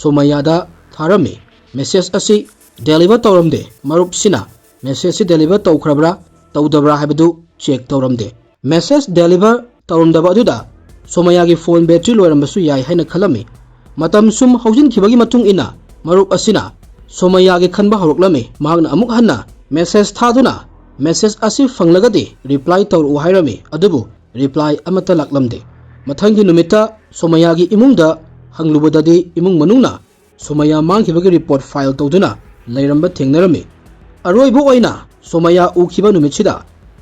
ꯁꯣꯃꯌꯥꯗ ꯊꯥꯔꯝꯃꯤ꯫ ꯃꯦꯁꯦꯖ ꯑꯁꯤ ꯗꯦꯂꯤꯚꯔ ꯇꯧꯔꯝꯗꯦ꯫ ꯃꯔꯨꯞꯁꯤꯅ ꯃꯦꯁꯦꯖꯁꯤ ꯗꯦꯂꯤꯚꯔ ꯇꯧꯈ꯭ꯔꯕ꯭ꯔꯥ ꯇꯧꯗꯕ꯭ꯔꯥ ꯍꯥꯏꯕꯗꯨ ꯆꯦꯛ ꯇꯧꯔꯝꯗꯦ꯫ ꯃꯦꯁꯦꯖ ꯗꯦꯂꯤꯚꯔ ꯇꯧꯔꯝꯗꯕ ꯑꯗꯨꯗ ꯁꯣꯃꯌꯥꯒꯤ ꯐꯣꯟ ꯕꯦꯇ꯭ꯔꯤ ꯂꯣꯏꯔꯝꯕꯁꯨ ꯌꯥꯏ ꯍꯥꯏꯅ ꯈꯜꯂꯝꯃꯤ꯫ ꯃꯇꯝ ꯁꯨꯝ ꯍꯧꯖꯤꯟꯈꯤꯕꯒꯤ ꯃꯇꯨꯡ ꯏꯟꯅ ꯃꯔꯨꯞ ꯑꯁꯤꯅ ꯁꯣꯃꯌꯥꯒꯤ ꯈꯟꯕ ꯍꯧꯔꯛꯂꯝꯃꯤ꯫ ꯃꯍꯥꯛꯅ ꯑꯃꯨꯛ ꯍꯟꯅ ꯃꯦꯁꯦꯖ ꯊꯥꯗꯨꯅ ꯃꯦꯁꯦꯖ ꯑꯁꯤ ꯐꯪꯂꯒꯗꯤ ꯔꯤꯄ꯭ꯂꯥꯏ ꯇꯧꯔꯛꯎ ꯍꯥꯏꯔꯝꯃꯤ, ꯑꯗꯨꯕꯨ ꯔꯤꯄ꯭ꯂꯥꯏ ꯑꯃꯠꯇ ꯂꯥꯛꯂꯝꯗꯦ꯫ ꯃꯊꯪꯒꯤ ꯅꯨꯃꯤꯠꯇ ꯁꯣꯃꯌꯥꯒꯤ ꯏꯃꯨꯡꯗ ꯍꯪꯂꯨꯕꯗꯗꯤ ꯏꯃꯨꯡ ꯃꯅꯨꯡꯅ ꯁꯣꯃꯌꯥ ꯃꯥꯡꯈꯤꯕꯒꯤ ꯔꯤꯄꯣꯔꯠ ꯐꯥꯏꯜ ꯇꯧꯗꯨꯅ ꯂꯩꯔꯝꯕ ꯊꯦꯡꯅꯔꯝꯃꯤ꯫ ꯑꯔꯣꯏꯕ ꯑꯣꯏꯅ ꯁꯣꯃꯌꯥ ꯎꯈꯤꯕ ꯅꯨꯃꯤꯠꯁꯤꯗ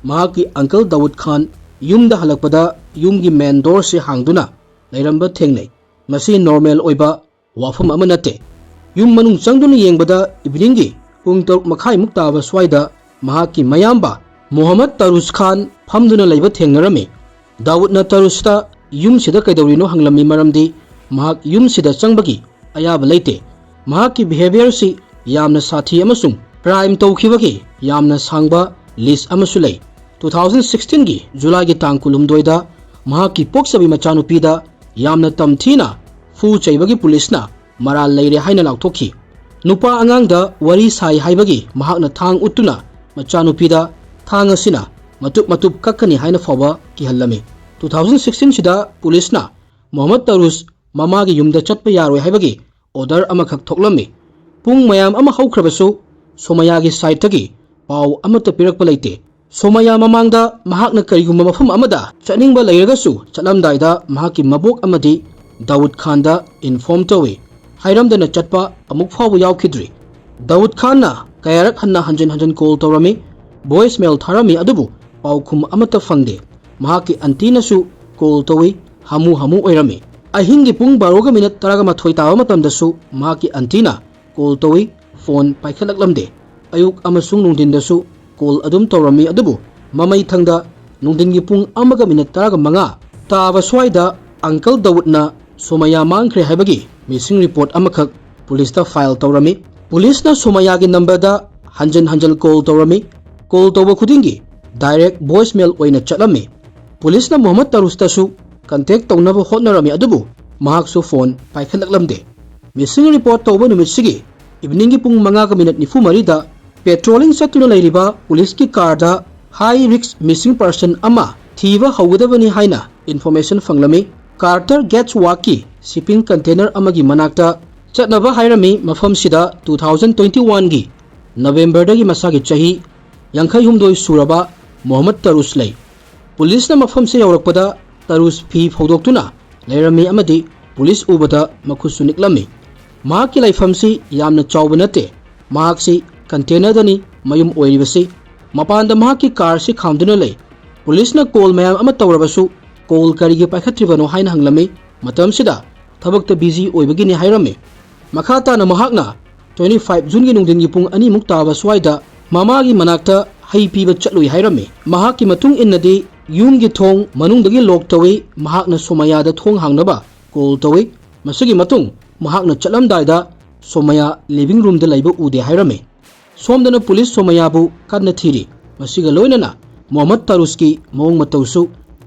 ꯃꯍꯥꯛꯀꯤ ꯑꯪꯀꯜ ꯗꯥꯎꯗ ꯈꯥꯟ ꯌꯨꯝꯗ ꯍꯜꯂꯛꯄꯗ ꯌꯨꯝꯒꯤ ꯃꯦꯟ ꯗꯣꯔꯁꯤ ꯍꯥꯡꯗꯨꯅ ꯂꯩꯔꯝꯕ ꯊꯦꯡꯅꯩ꯫ ꯃꯁꯤ ꯅꯣꯔꯃꯦꯜ ꯑꯣꯏꯕ ꯋꯥꯐꯝ ꯑꯃ ꯅꯠꯇꯦ꯫ ꯌꯨꯝ ꯃꯅꯨꯡ ꯆꯪꯗꯨꯅ ꯌꯦꯡꯕꯗ ꯏꯚꯤꯅꯤꯡꯒꯤ ꯄꯨꯡ ꯇꯔꯨꯛ ꯃꯈꯥꯏꯃꯨꯛ ꯇꯥꯕ ꯁ꯭ꯋꯥꯏꯗ ꯃꯍꯥꯛꯀꯤ ꯃꯌꯥꯝꯕ ꯃꯨꯍꯝꯃꯗ ꯇꯔꯨꯁ ꯈꯥꯟ ꯐꯝꯗꯨꯅ ꯂꯩꯕ ꯊꯦꯡꯅꯔꯝꯃꯤ꯫ ꯗꯥꯎꯗꯅ ꯇꯔꯨꯁꯇ ꯌꯨꯝꯁꯤꯗ ꯀꯩꯗꯧꯔꯤꯅꯣ ꯍꯪꯂꯝꯃꯤ, ꯃꯔꯝꯗꯤ ꯃꯍꯥꯛ ꯌꯨꯝꯁꯤꯗ ꯆꯪꯕꯒꯤ ꯑꯌꯥꯕ ꯂꯩꯇꯦ꯫ ꯃꯍꯥꯛꯀꯤ ꯕꯤꯍꯦꯕꯤꯌꯔꯁꯤ ꯌꯥꯝꯅ ꯁꯥꯊꯤ ꯑꯃꯁꯨꯡ ꯀ꯭ꯔꯥꯏꯝ ꯇꯧꯈꯤꯕꯒꯤ ꯌꯥꯝꯅ ꯁꯥꯡꯕ ꯂꯤꯁ ꯑꯃꯁꯨ ꯂꯩ꯫ ꯇꯨ ꯊꯥꯎꯖꯟ ꯁꯤꯛꯁꯇꯤꯟꯒꯤ ꯖꯨꯂꯥꯏꯒꯤ ꯇꯥꯡ ꯀꯨꯟꯍꯨꯝꯗꯣꯏꯗ ꯃꯍꯥꯛꯀꯤ ꯄꯣꯛꯆꯕꯤ ꯃꯆꯥꯅꯨꯄꯤꯗ ꯌꯥꯝꯅ ꯇꯝꯊꯤꯅ ꯐꯨ ꯆꯩꯕꯒꯤ ꯄꯨꯂꯤꯁꯅ ꯃꯔꯥꯜ ꯂꯩꯔꯦ ꯍꯥꯏꯅ ꯂꯥꯎꯊꯣꯛꯈꯤ꯫ ꯅꯨꯄꯥ ꯑꯉꯥꯡꯗ ꯋꯥꯔꯤ ꯁꯥꯏ ꯍꯥꯏꯕꯒꯤ ꯃꯍꯥꯛꯅ ꯊꯥꯡ ꯎꯠꯇꯨꯅ ꯃꯆꯥꯅꯨꯄꯤꯗ ꯊꯥꯡ ꯑꯁꯤꯅ ꯃꯇꯨꯞ ꯃꯇꯨꯞ ꯀꯛꯀꯅꯤ ꯍꯥꯏꯅ ꯐꯥꯎꯕ ꯀꯤꯍꯜꯂꯝꯃꯤ꯫ ꯇꯨ ꯊꯥꯎꯖꯟ ꯁꯤꯛꯁꯇꯤꯟꯁꯤꯗ ꯄꯨꯂꯤꯁꯅ ꯃꯣꯍꯝꯃꯗ ꯇꯔꯨꯁ ꯃꯃꯥꯒꯤ ꯌꯨꯝꯗ ꯆꯠꯄ ꯌꯥꯔꯣꯏ ꯍꯥꯏꯕꯒꯤ ꯑꯣꯔꯗꯔ ꯑꯃꯈꯛ ꯊꯣꯛꯂꯝꯃꯤ꯫ ꯄꯨꯡ ꯃꯌꯥꯝ ꯑꯃ ꯍꯧꯈ꯭ꯔꯕꯁꯨ ꯁꯣꯃꯌꯥꯒꯤ ꯁꯥꯏꯠꯇꯒꯤ ꯄꯥꯎ ꯑꯃꯠꯇ ꯄꯤꯔꯛꯄ ꯂꯩꯇꯦ꯫ ꯁꯣꯃꯌꯥ ꯃꯃꯥꯡꯗ ꯃꯍꯥꯛꯅ ꯀꯔꯤꯒꯨꯝꯕ ꯃꯐꯝ ꯑꯃꯗ ꯆꯠꯅꯤꯡꯕ ꯂꯩꯔꯒꯁꯨ ꯆꯠꯂꯝꯗꯥꯏꯗ ꯃꯍꯥꯛꯀꯤ ꯃꯕꯣꯛ ꯑꯃꯗꯤ ꯗꯥꯎꯗ ꯈꯥꯟꯗ ꯏꯟꯐꯣꯔꯝ ꯇꯧꯏ꯫ ꯍꯥꯏꯔꯝꯗꯅ ꯆꯠꯄ ꯑꯃꯨꯛ ꯐꯥꯎꯕ ꯌꯥꯎꯈꯤꯗ꯭ꯔꯤ꯫ ꯗꯥꯎꯗ ꯈꯥꯟꯅ ꯀꯌꯥꯔꯛ ꯍꯟꯅ ꯍꯟꯖꯤꯟ ꯍꯟꯖꯤꯟ ꯀꯣꯜ ꯇꯧꯔꯝꯃꯤ, ꯚꯣꯏꯁ ꯃꯦꯜ ꯊꯥꯔꯝꯃꯤ, ꯑꯗꯨꯕꯨ ꯄꯥꯎꯈꯨꯝ ꯑꯃꯠꯇ ꯐꯪꯗꯦ꯫ ꯃꯍꯥꯛꯀꯤ ꯑꯟꯇꯤꯅꯁꯨ ꯀꯣꯜ ꯇꯧꯏ, ꯍꯥꯃꯨ ꯍꯥꯃꯨ ꯑꯣꯏꯔꯝꯃꯤ꯫ ꯑꯍꯤꯡꯒꯤ ꯄꯨꯡ ꯕꯥꯔꯣꯒ ꯃꯤꯅꯠ ꯇꯔꯥꯒ ꯃꯥꯊꯣꯏ ꯇꯥꯕ ꯃꯇꯝꯗꯁꯨ ꯃꯍꯥꯛꯀꯤ ꯑꯟꯇꯤꯅ ꯀꯣꯜ ꯇꯧꯏ, ꯐꯣꯟ ꯄꯥꯏꯈꯠꯂꯛꯂꯝꯗꯦ꯫ ꯑꯌꯨꯛ ꯑꯃꯁꯨꯡ ꯅꯨꯡꯊꯤꯟꯗꯁꯨ ꯀꯣꯜ ꯑꯗꯨꯝ ꯇꯧꯔꯝꯃꯤ, ꯑꯗꯨꯕꯨ ꯃꯃꯩ ꯊꯪꯗ ꯅꯨꯡꯊꯤꯟꯒꯤ ꯄꯨꯡ ꯑꯃꯒ ꯃꯤꯅꯠ ꯇꯔꯥꯒ ꯃꯉꯥ ꯇꯥꯕ ꯁ꯭ꯋꯥꯏꯗ ꯑꯪꯀꯜ ꯗꯥꯎꯗꯅ ꯁꯣꯃꯌꯥ ꯃꯥꯡꯈ꯭ꯔꯦ ꯍꯥꯏꯕꯒꯤ ꯃꯤꯁꯤꯡ ꯔꯤꯄꯣꯔꯠ ꯑꯃꯈꯛ ꯄꯨꯂꯤꯁꯇ ꯐꯥꯏꯜ ꯇꯧꯔꯝꯃꯤ꯫ ꯄꯨꯂꯤꯁꯅ ꯁꯣꯃꯌꯥꯒꯤ ꯅꯝꯕꯔꯗ ꯍꯟꯖꯤꯟ ꯍꯟꯖꯤꯟ ꯀꯣꯜ ꯇꯧꯔꯝꯃꯤ꯫ ꯀꯣꯜ ꯇꯧꯕ ꯈꯨꯗꯤꯡꯒꯤ ꯗꯥꯏꯔꯦꯛ ꯚꯣꯏꯁ ꯃꯦꯜ ꯑꯣꯏꯅ ꯆꯠꯂꯝꯃꯤ꯫ ꯄꯨꯂꯤꯁꯅ ꯃꯣꯍꯝꯃꯗ ꯇꯔꯨꯁꯇꯁꯨ ꯀꯟꯇꯦꯛ ꯇꯧꯅꯕ ꯍꯣꯠꯅꯔꯝꯃꯤ, ꯑꯗꯨꯕꯨ ꯃꯍꯥꯛꯁꯨ ꯐꯣꯟ ꯄꯥꯏꯈꯠꯂꯛꯂꯝꯗꯦ꯫ ꯃꯤꯁꯤꯡ ꯔꯤꯄꯣꯔꯠ ꯇꯧꯕ ꯅꯨꯃꯤꯠꯁꯤꯒꯤ ꯏꯚꯤꯅꯤꯡꯒꯤ ꯄꯨꯡ ꯃꯉꯥꯒ ꯃꯤꯅꯠ ꯅꯤꯐꯨ ꯃꯔꯤꯗ ꯄꯦꯇ꯭ꯔꯣꯂꯤꯡ ꯆꯠꯇꯨꯅ ꯂꯩꯔꯤꯕ ꯄꯨꯂꯤꯁꯀꯤ ꯀꯥꯔꯗ ꯍꯥꯏ ꯔꯤꯁꯛ ꯃꯤꯁꯤꯡ ꯄꯔꯁꯟ ꯑꯃ ꯊꯤꯕ ꯍꯧꯒꯗꯕꯅꯤ ꯍꯥꯏꯅ ꯏꯟꯐꯣꯔꯃꯦꯁꯟ ꯐꯪꯂꯝꯃꯤ꯫ ꯀꯥꯔꯇꯔ ꯒꯦꯠꯁ ꯋꯥꯛꯀꯤ ꯁꯤꯄꯤꯡ ꯀꯟꯇꯦꯅꯔ ꯑꯃꯒꯤ ꯃꯅꯥꯛꯇ ꯆꯠꯅꯕ ꯍꯥꯏꯔꯝꯃꯤ꯫ ꯃꯐꯝꯁꯤꯗ ꯇꯨ ꯊꯥꯎꯖꯟ ꯇ꯭ꯋꯦꯟꯇꯤ ꯋꯥꯟꯒꯤ ꯅꯕꯦꯝꯕꯔꯗꯒꯤ ꯃꯁꯥꯒꯤ ꯆꯍꯤ ꯌꯥꯡꯈꯩ ꯍꯨꯝꯗꯣꯏ ꯁꯨꯔꯕ ꯃꯣꯍꯝꯃꯗ ꯇꯔꯨꯁ ꯂꯩ꯫ ꯄꯨꯂꯤꯁꯅ ꯃꯐꯝꯁꯤ ꯌꯧꯔꯛꯄꯗ ꯇꯔꯨꯁ ꯐꯤ ꯐꯧꯗꯣꯛꯇꯨꯅ ꯂꯩꯔꯝꯃꯤ ꯑꯃꯗꯤ ꯄꯨꯂꯤꯁ ꯎꯕꯗ ꯃꯈꯨꯠꯁꯨ ꯅꯤꯛꯂꯝꯃꯤ꯫ ꯃꯍꯥꯛꯀꯤ ꯂꯩꯐꯝꯁꯤ ꯌꯥꯝꯅ ꯆꯥꯎꯕ ꯅꯠꯇꯦ꯫ ꯃꯍꯥꯛꯁꯤ ꯀꯟꯇꯦꯅꯔꯗꯅꯤ ꯃꯌꯨꯝ ꯑꯣꯏꯔꯤꯕꯁꯤ꯫ ꯃꯄꯥꯟꯗ ꯃꯍꯥꯛꯀꯤ ꯀꯥꯔꯁꯤ ꯈꯥꯝꯗꯨꯅ ꯂꯩ꯫ ꯄꯨꯂꯤꯁꯅ ꯀꯣꯜ ꯃꯌꯥꯝ ꯑꯃ ꯇꯧꯔꯕꯁꯨ ꯀꯣꯜ ꯀꯔꯤꯒꯤ ꯄꯥꯏꯈꯠꯇ꯭ꯔꯤꯕꯅꯣ ꯍꯥꯏꯅ ꯍꯪꯂꯝꯃꯤ꯫ ꯃꯇꯝꯁꯤꯗ ꯊꯕꯛꯇ ꯕꯤꯖꯤ ꯑꯣꯏꯕꯒꯤꯅꯤ ꯍꯥꯏꯔꯝꯃꯤ꯫ ꯃꯈꯥ ꯇꯥꯅ ꯃꯍꯥꯛꯅ ꯇ꯭ꯋꯦꯟꯇꯤ ꯐꯥꯏꯚ ꯖꯨꯟꯒꯤ ꯅꯨꯡꯊꯤꯟꯒꯤ ꯄꯨꯡ ꯑꯅꯤꯃꯨꯛ ꯇꯥꯕ ꯁ꯭ꯋꯥꯏꯗ ꯃꯃꯥꯒꯤ ꯃꯅꯥꯛꯇ ꯍꯩ ꯄꯤꯕ ꯆꯠꯂꯨꯏ ꯍꯥꯏꯔꯝꯃꯤ꯫ ꯃꯍꯥꯛꯀꯤ ꯃꯇꯨꯡ ꯏꯟꯅꯗꯤ ꯌꯨꯝꯒꯤ ꯊꯣꯡ ꯃꯅꯨꯡꯗꯒꯤ ꯂꯣꯛ ꯇꯧꯏ꯫ ꯃꯍꯥꯛꯅ ꯁꯣꯃꯌꯥꯗ ꯊꯣꯡ ꯍꯥꯡꯅꯕ ꯀꯣꯜ ꯇꯧꯏ꯫ ꯃꯁꯤꯒꯤ ꯃꯇꯨꯡ ꯃꯍꯥꯛꯅ ꯆꯠꯂꯝꯗꯥꯏꯗ ꯁꯣꯃꯌꯥ ꯂꯤꯚꯤꯡ ꯔꯨꯝꯗ ꯂꯩꯕ ꯎꯗꯦ ꯍꯥꯏꯔꯝꯃꯤ꯫ ꯁꯣꯝꯗꯅ ꯄꯨꯂꯤꯁ ꯁꯣꯃꯌꯥꯕꯨ ꯀꯟꯅ ꯊꯤꯔꯤ꯫ ꯃꯁꯤꯒ ꯂꯣꯏꯅꯅ ꯃꯣꯍꯝꯃꯗ ꯇꯥꯔꯨꯁꯀꯤ ꯃꯑꯣꯡ ꯃꯇꯧꯁꯨ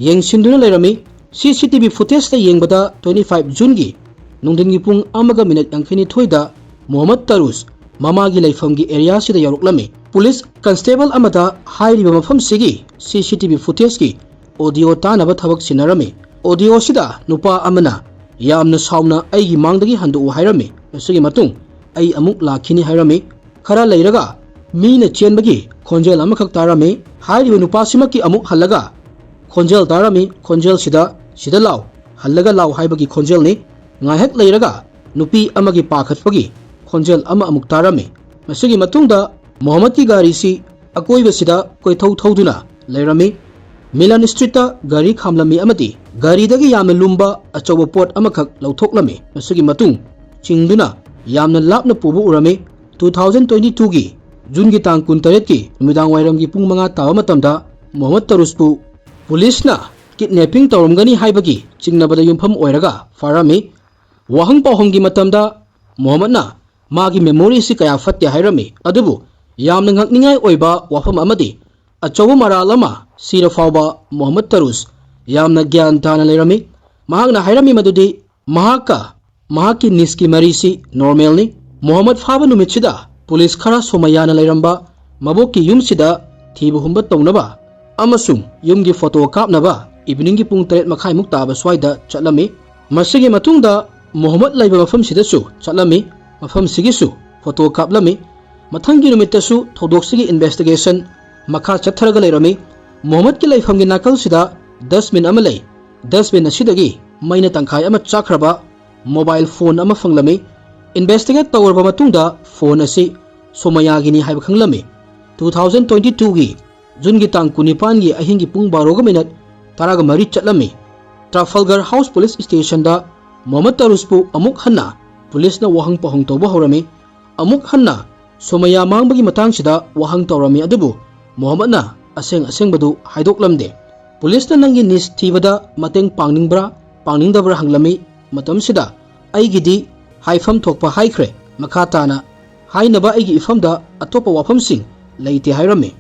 ꯌꯦꯡꯁꯤꯟꯗꯨꯅ ꯂꯩꯔꯝꯃꯤ꯫ ꯁꯤ ꯁꯤ ꯇꯤ ꯚꯤ ꯐꯨꯇꯦꯖꯇ ꯌꯦꯡꯕꯗ, twenty five ꯖꯨꯟꯒꯤ ꯅꯨꯡꯊꯤꯟꯒꯤ ꯄꯨꯡ ꯑꯃꯒ ꯃꯤꯅꯤꯠ ꯌꯥꯡꯈꯩꯅꯤꯊꯣꯏꯗ ꯃꯣꯍꯝꯃꯗ ꯇꯔꯨꯁ ꯃꯃꯥꯒꯤ ꯂꯩꯐꯝꯒꯤ ꯑꯦꯔꯤꯌꯥꯁꯤꯗ ꯌꯧꯔꯛꯂꯝꯃꯤ꯫ ꯄꯨꯂꯤꯁ ꯀꯟꯁꯇꯦꯕꯜ ꯑꯃꯗ ꯍꯥꯏꯔꯤꯕ ꯃꯐꯝꯁꯤꯒꯤ ꯁꯤ ꯁꯤ ꯇꯤ ꯚꯤ ꯐꯨꯇꯦꯖꯀꯤ ꯑꯣꯗꯤꯑꯣ ꯇꯥꯅꯕ ꯊꯕꯛ ꯁꯤꯟꯅꯔꯝꯃꯤ꯫ ꯑꯣꯗꯤꯑꯣꯁꯤꯗ ꯅꯨꯄꯥ ꯑꯃꯅ ꯌꯥꯝꯅ ꯁꯥꯎꯅ "ꯑꯩꯒꯤ ꯃꯥꯡꯗꯒꯤ ꯍꯟꯗꯣꯛꯎ" ꯍꯥꯏꯔꯝꯃꯤ꯫ ꯃꯁꯤꯒꯤ ꯃꯇꯨꯡ "ꯑꯩ ꯑꯃꯨꯛ ꯂꯥꯛꯈꯤꯅꯤ" ꯍꯥꯏꯔꯝꯃꯤ꯫ ꯈꯔ ꯂꯩꯔꯒ ꯃꯤꯅ ꯆꯦꯟꯕꯒꯤ ꯈꯣꯟꯖꯦꯜ ꯑꯃꯈꯛ ꯇꯥꯔꯝꯃꯤ꯫ ꯍꯥꯏꯔꯤꯕ ꯅꯨꯄꯥꯁꯤꯃꯛꯀꯤ ꯑꯃꯨꯛ ꯍꯜꯂꯒ ꯈꯣꯟꯖꯦꯜ ꯇꯥꯔꯝꯃꯤ꯫ ꯈꯣꯟꯖꯦꯜꯁꯤꯗ "ꯁꯤꯗ ꯂꯥꯎ, ꯍꯜꯂꯒ ꯂꯥꯎ" ꯍꯥꯏꯕꯒꯤ ꯈꯣꯟꯖꯦꯜꯅꯤ꯫ ꯉꯥꯏꯍꯥꯛ ꯂꯩꯔꯒ ꯅꯨꯄꯤ ꯑꯃꯒꯤ ꯄꯥꯈꯠꯄꯒꯤ ꯈꯣꯟꯖꯦꯜ ꯑꯃ ꯑꯃꯨꯛ ꯇꯥꯔꯝꯃꯤ꯫ ꯃꯁꯤꯒꯤ ꯃꯇꯨꯡꯗ ꯃꯣꯍꯝꯃꯗꯀꯤ ꯒꯥꯔꯤꯁꯤ ꯑꯀꯣꯏꯕꯁꯤꯗ ꯀꯣꯏꯊꯧ ꯊꯧꯗꯨꯅ ꯂꯩꯔꯝꯃꯤ꯫ ꯃꯤꯂꯟ ꯁ꯭ꯇ꯭ꯔꯤꯠꯇ ꯒꯥꯔꯤ ꯈꯥꯝꯂꯝꯃꯤ ꯑꯃꯗꯤ ꯒꯥꯔꯤꯗꯒꯤ ꯌꯥꯝꯅ ꯂꯨꯝꯕ ꯑꯆꯧꯕ ꯄꯣꯠ ꯑꯃꯈꯛ ꯂꯧꯊꯣꯛꯂꯝꯃꯤ꯫ ꯃꯁꯤꯒꯤ ꯃꯇꯨꯡ ꯆꯤꯡꯗꯨꯅ ꯌꯥꯝꯅ ꯂꯥꯞꯅ ꯄꯨꯕ ꯎꯔꯝꯃꯤ꯫ Two thousand twenty twoꯒꯤ ꯖꯨꯟꯒꯤ ꯇꯥꯡ ꯀꯨꯟꯇꯔꯦꯠꯀꯤ ꯅꯨꯃꯤꯗꯥꯡ ꯋꯥꯏꯔꯝꯒꯤ ꯄꯨꯡ ꯃꯉꯥ ꯇꯥꯕ ꯃꯇꯝꯗ ꯃꯣꯍꯝꯃꯗ ꯇꯔꯨꯁꯄꯨ ꯄꯨꯂꯤꯁꯅ ꯀꯤꯗꯅꯦꯄꯤꯡ ꯇꯧꯔꯝꯒꯅꯤ ꯍꯥꯏꯕꯒꯤ ꯆꯤꯡꯅꯕꯗ ꯌꯨꯝꯐꯝ ꯑꯣꯏꯔꯒ ꯐꯥꯔꯝꯃꯤ꯫ ꯋꯥꯍꯪ ꯄꯥꯎꯍꯪꯒꯤ ꯃꯇꯝꯗ ꯃꯣꯍꯝꯃꯗꯅ ꯃꯥꯒꯤ ꯃꯦꯃꯣꯔꯤꯁꯤ ꯀꯌꯥ ꯐꯠꯇꯦ ꯍꯥꯏꯔꯝꯃꯤ꯫ ꯑꯗꯨꯕꯨ ꯌꯥꯝꯅ ꯉꯛꯅꯤꯡꯉꯥꯏ ꯑꯣꯏꯕ ꯋꯥꯐꯝ ꯑꯃꯗꯤ ꯑꯆꯧꯕ ꯃꯔꯥꯜ ꯑꯃ ꯁꯤꯔ ꯐꯥꯎꯕ ꯃꯣꯍꯝꯃꯗ ꯇꯔꯨꯁ ꯌꯥꯝꯅ ꯒ꯭ꯌꯥꯟ ꯇꯥꯅ ꯂꯩꯔꯝꯃꯤ꯫ ꯃꯍꯥꯛꯅ ꯍꯥꯏꯔꯝꯃꯤ ꯃꯗꯨꯗꯤ ꯃꯍꯥꯛꯀ ꯃꯍꯥꯛꯀꯤ ꯅꯤꯁꯀꯤ ꯃꯔꯤꯁꯤ ꯅꯣꯔꯃꯦꯜꯅꯤ꯫ ꯃꯣꯍꯝꯃꯗ ꯐꯥꯕ ꯅꯨꯃꯤꯠꯁꯤꯗ ꯄꯨꯂꯤꯁ ꯈꯔ ꯁꯣꯃꯩꯌꯥꯅ ꯂꯩꯔꯝꯕ ꯃꯕꯣꯛꯀꯤ ꯌꯨꯝꯁꯤꯗ ꯊꯤꯕ ꯍꯨꯝꯕ ꯇꯧꯅꯕ ꯑꯃꯁꯨꯡ ꯌꯨꯝꯒꯤ ꯐꯣꯇꯣ ꯀꯥꯞꯅꯕ ꯏꯚꯤꯅꯤꯡꯒꯤ ꯄꯨꯡ ꯇꯔꯦꯠ ꯃꯈꯥꯏꯃꯨꯛ ꯇꯥꯕ ꯁ꯭ꯋꯥꯏꯗ ꯆꯠꯂꯝꯃꯤ꯫ ꯃꯁꯤꯒꯤ ꯃꯇꯨꯡꯗ ꯃꯣꯍꯝꯃꯗ ꯂꯩꯕ ꯃꯐꯝꯁꯤꯗꯁꯨ ꯆꯠꯂꯝꯃꯤ꯫ ꯃꯐꯝꯁꯤꯒꯤꯁꯨ ꯐꯣꯇꯣ ꯀꯥꯞꯂꯝꯃꯤ꯫ ꯃꯊꯪꯒꯤ ꯅꯨꯃꯤꯠꯇꯁꯨ ꯊꯧꯗꯣꯛꯁꯤꯒꯤ ꯏꯟꯚꯦꯁꯇꯤꯒꯦꯁꯟ ꯃꯈꯥ ꯆꯠꯊꯔꯒ ꯂꯩꯔꯝꯃꯤ꯫ ꯃꯣꯍꯝꯃꯗꯀꯤ ꯂꯩꯐꯝꯒꯤ ꯅꯥꯀꯜꯁꯤꯗ ꯗꯁꯕꯤꯟ ꯑꯃ ꯂꯩ꯫ ꯗꯁꯕꯤꯟ ꯑꯁꯤꯗꯒꯤ ꯃꯩꯅ ꯇꯪꯈꯥꯏ ꯑꯃ ꯆꯥꯛꯈ꯭ꯔꯕ ꯃꯣꯕꯥꯏꯜ ꯐꯣꯟ ꯑꯃ ꯐꯪꯂꯝꯃꯤ꯫ ꯏꯟꯚꯦꯁꯇꯤꯒꯦꯠ ꯇꯧꯔꯕ ꯃꯇꯨꯡꯗ ꯐꯣꯟ ꯑꯁꯤ ꯁꯣꯃꯩꯌꯥꯒꯤꯅꯤ ꯍꯥꯏꯕ ꯈꯪꯂꯝꯃꯤ꯫ Two thousand twenty twoꯒꯤ ꯖꯨꯟꯒꯤ ꯇꯥꯡ ꯀꯨꯟꯅꯤꯄꯥꯟꯒꯤ ꯑꯍꯤꯡꯒꯤ ꯄꯨꯡ ꯕꯥꯔꯣꯒ ꯃꯤꯅꯠ ꯇꯔꯥꯒ ꯃꯔꯤ ꯆꯠꯂꯝꯃꯤ꯫ ꯇ꯭ꯔꯥꯐꯜꯒꯔ ꯍꯥꯎꯁ ꯄꯨꯂꯤꯁ ꯁ꯭ꯇꯦꯁꯟꯗ ꯃꯣꯍꯝꯃꯗ ꯇꯔꯨꯁꯄꯨ ꯑꯃꯨꯛ ꯍꯟꯅ ꯄꯨꯂꯤꯁꯅ ꯋꯥꯍꯪ ꯄꯥꯎꯍꯪ ꯇꯧꯕ ꯍꯧꯔꯝꯃꯤ꯫ ꯑꯃꯨꯛ ꯍꯟꯅ ꯁꯣꯃꯩꯌꯥ ꯃꯥꯡꯕꯒꯤ ꯃꯇꯥꯡꯁꯤꯗ ꯋꯥꯍꯪ ꯇꯧꯔꯝꯃꯤ, ꯑꯗꯨꯕꯨ ꯃꯣꯍꯝꯃꯗꯅ ꯑꯁꯦꯡ ꯑꯁꯦꯡꯕꯗꯨ ꯍꯥꯏꯗꯣꯛꯂꯝꯗꯦ꯫ ꯄꯨꯂꯤꯁꯅ "ꯅꯪꯒꯤ ꯅꯤꯁ ꯊꯤꯕꯗ ꯃꯇꯦꯡ ꯄꯥꯡꯅꯤꯡꯕ꯭ꯔꯥ, ꯄꯥꯡꯅꯤꯡꯗꯕ꯭ꯔꯥ?" ꯍꯪꯂꯝꯃꯤ꯫ ꯃꯇꯝꯁꯤꯗ ꯑꯩꯒꯤꯗꯤ ꯍꯥꯏꯐꯝ ꯊꯣꯛꯄ ꯍꯥꯏꯈ꯭ꯔꯦ, ꯃꯈꯥ ꯇꯥꯅ ꯍꯥꯏꯅꯕ ꯑꯩꯒꯤ ꯏꯐꯝꯗ ꯑꯇꯣꯞꯄ ꯋꯥꯐꯝꯁꯤꯡ ꯂꯩꯇꯦ ꯍꯥꯏꯔꯝꯃꯤ꯫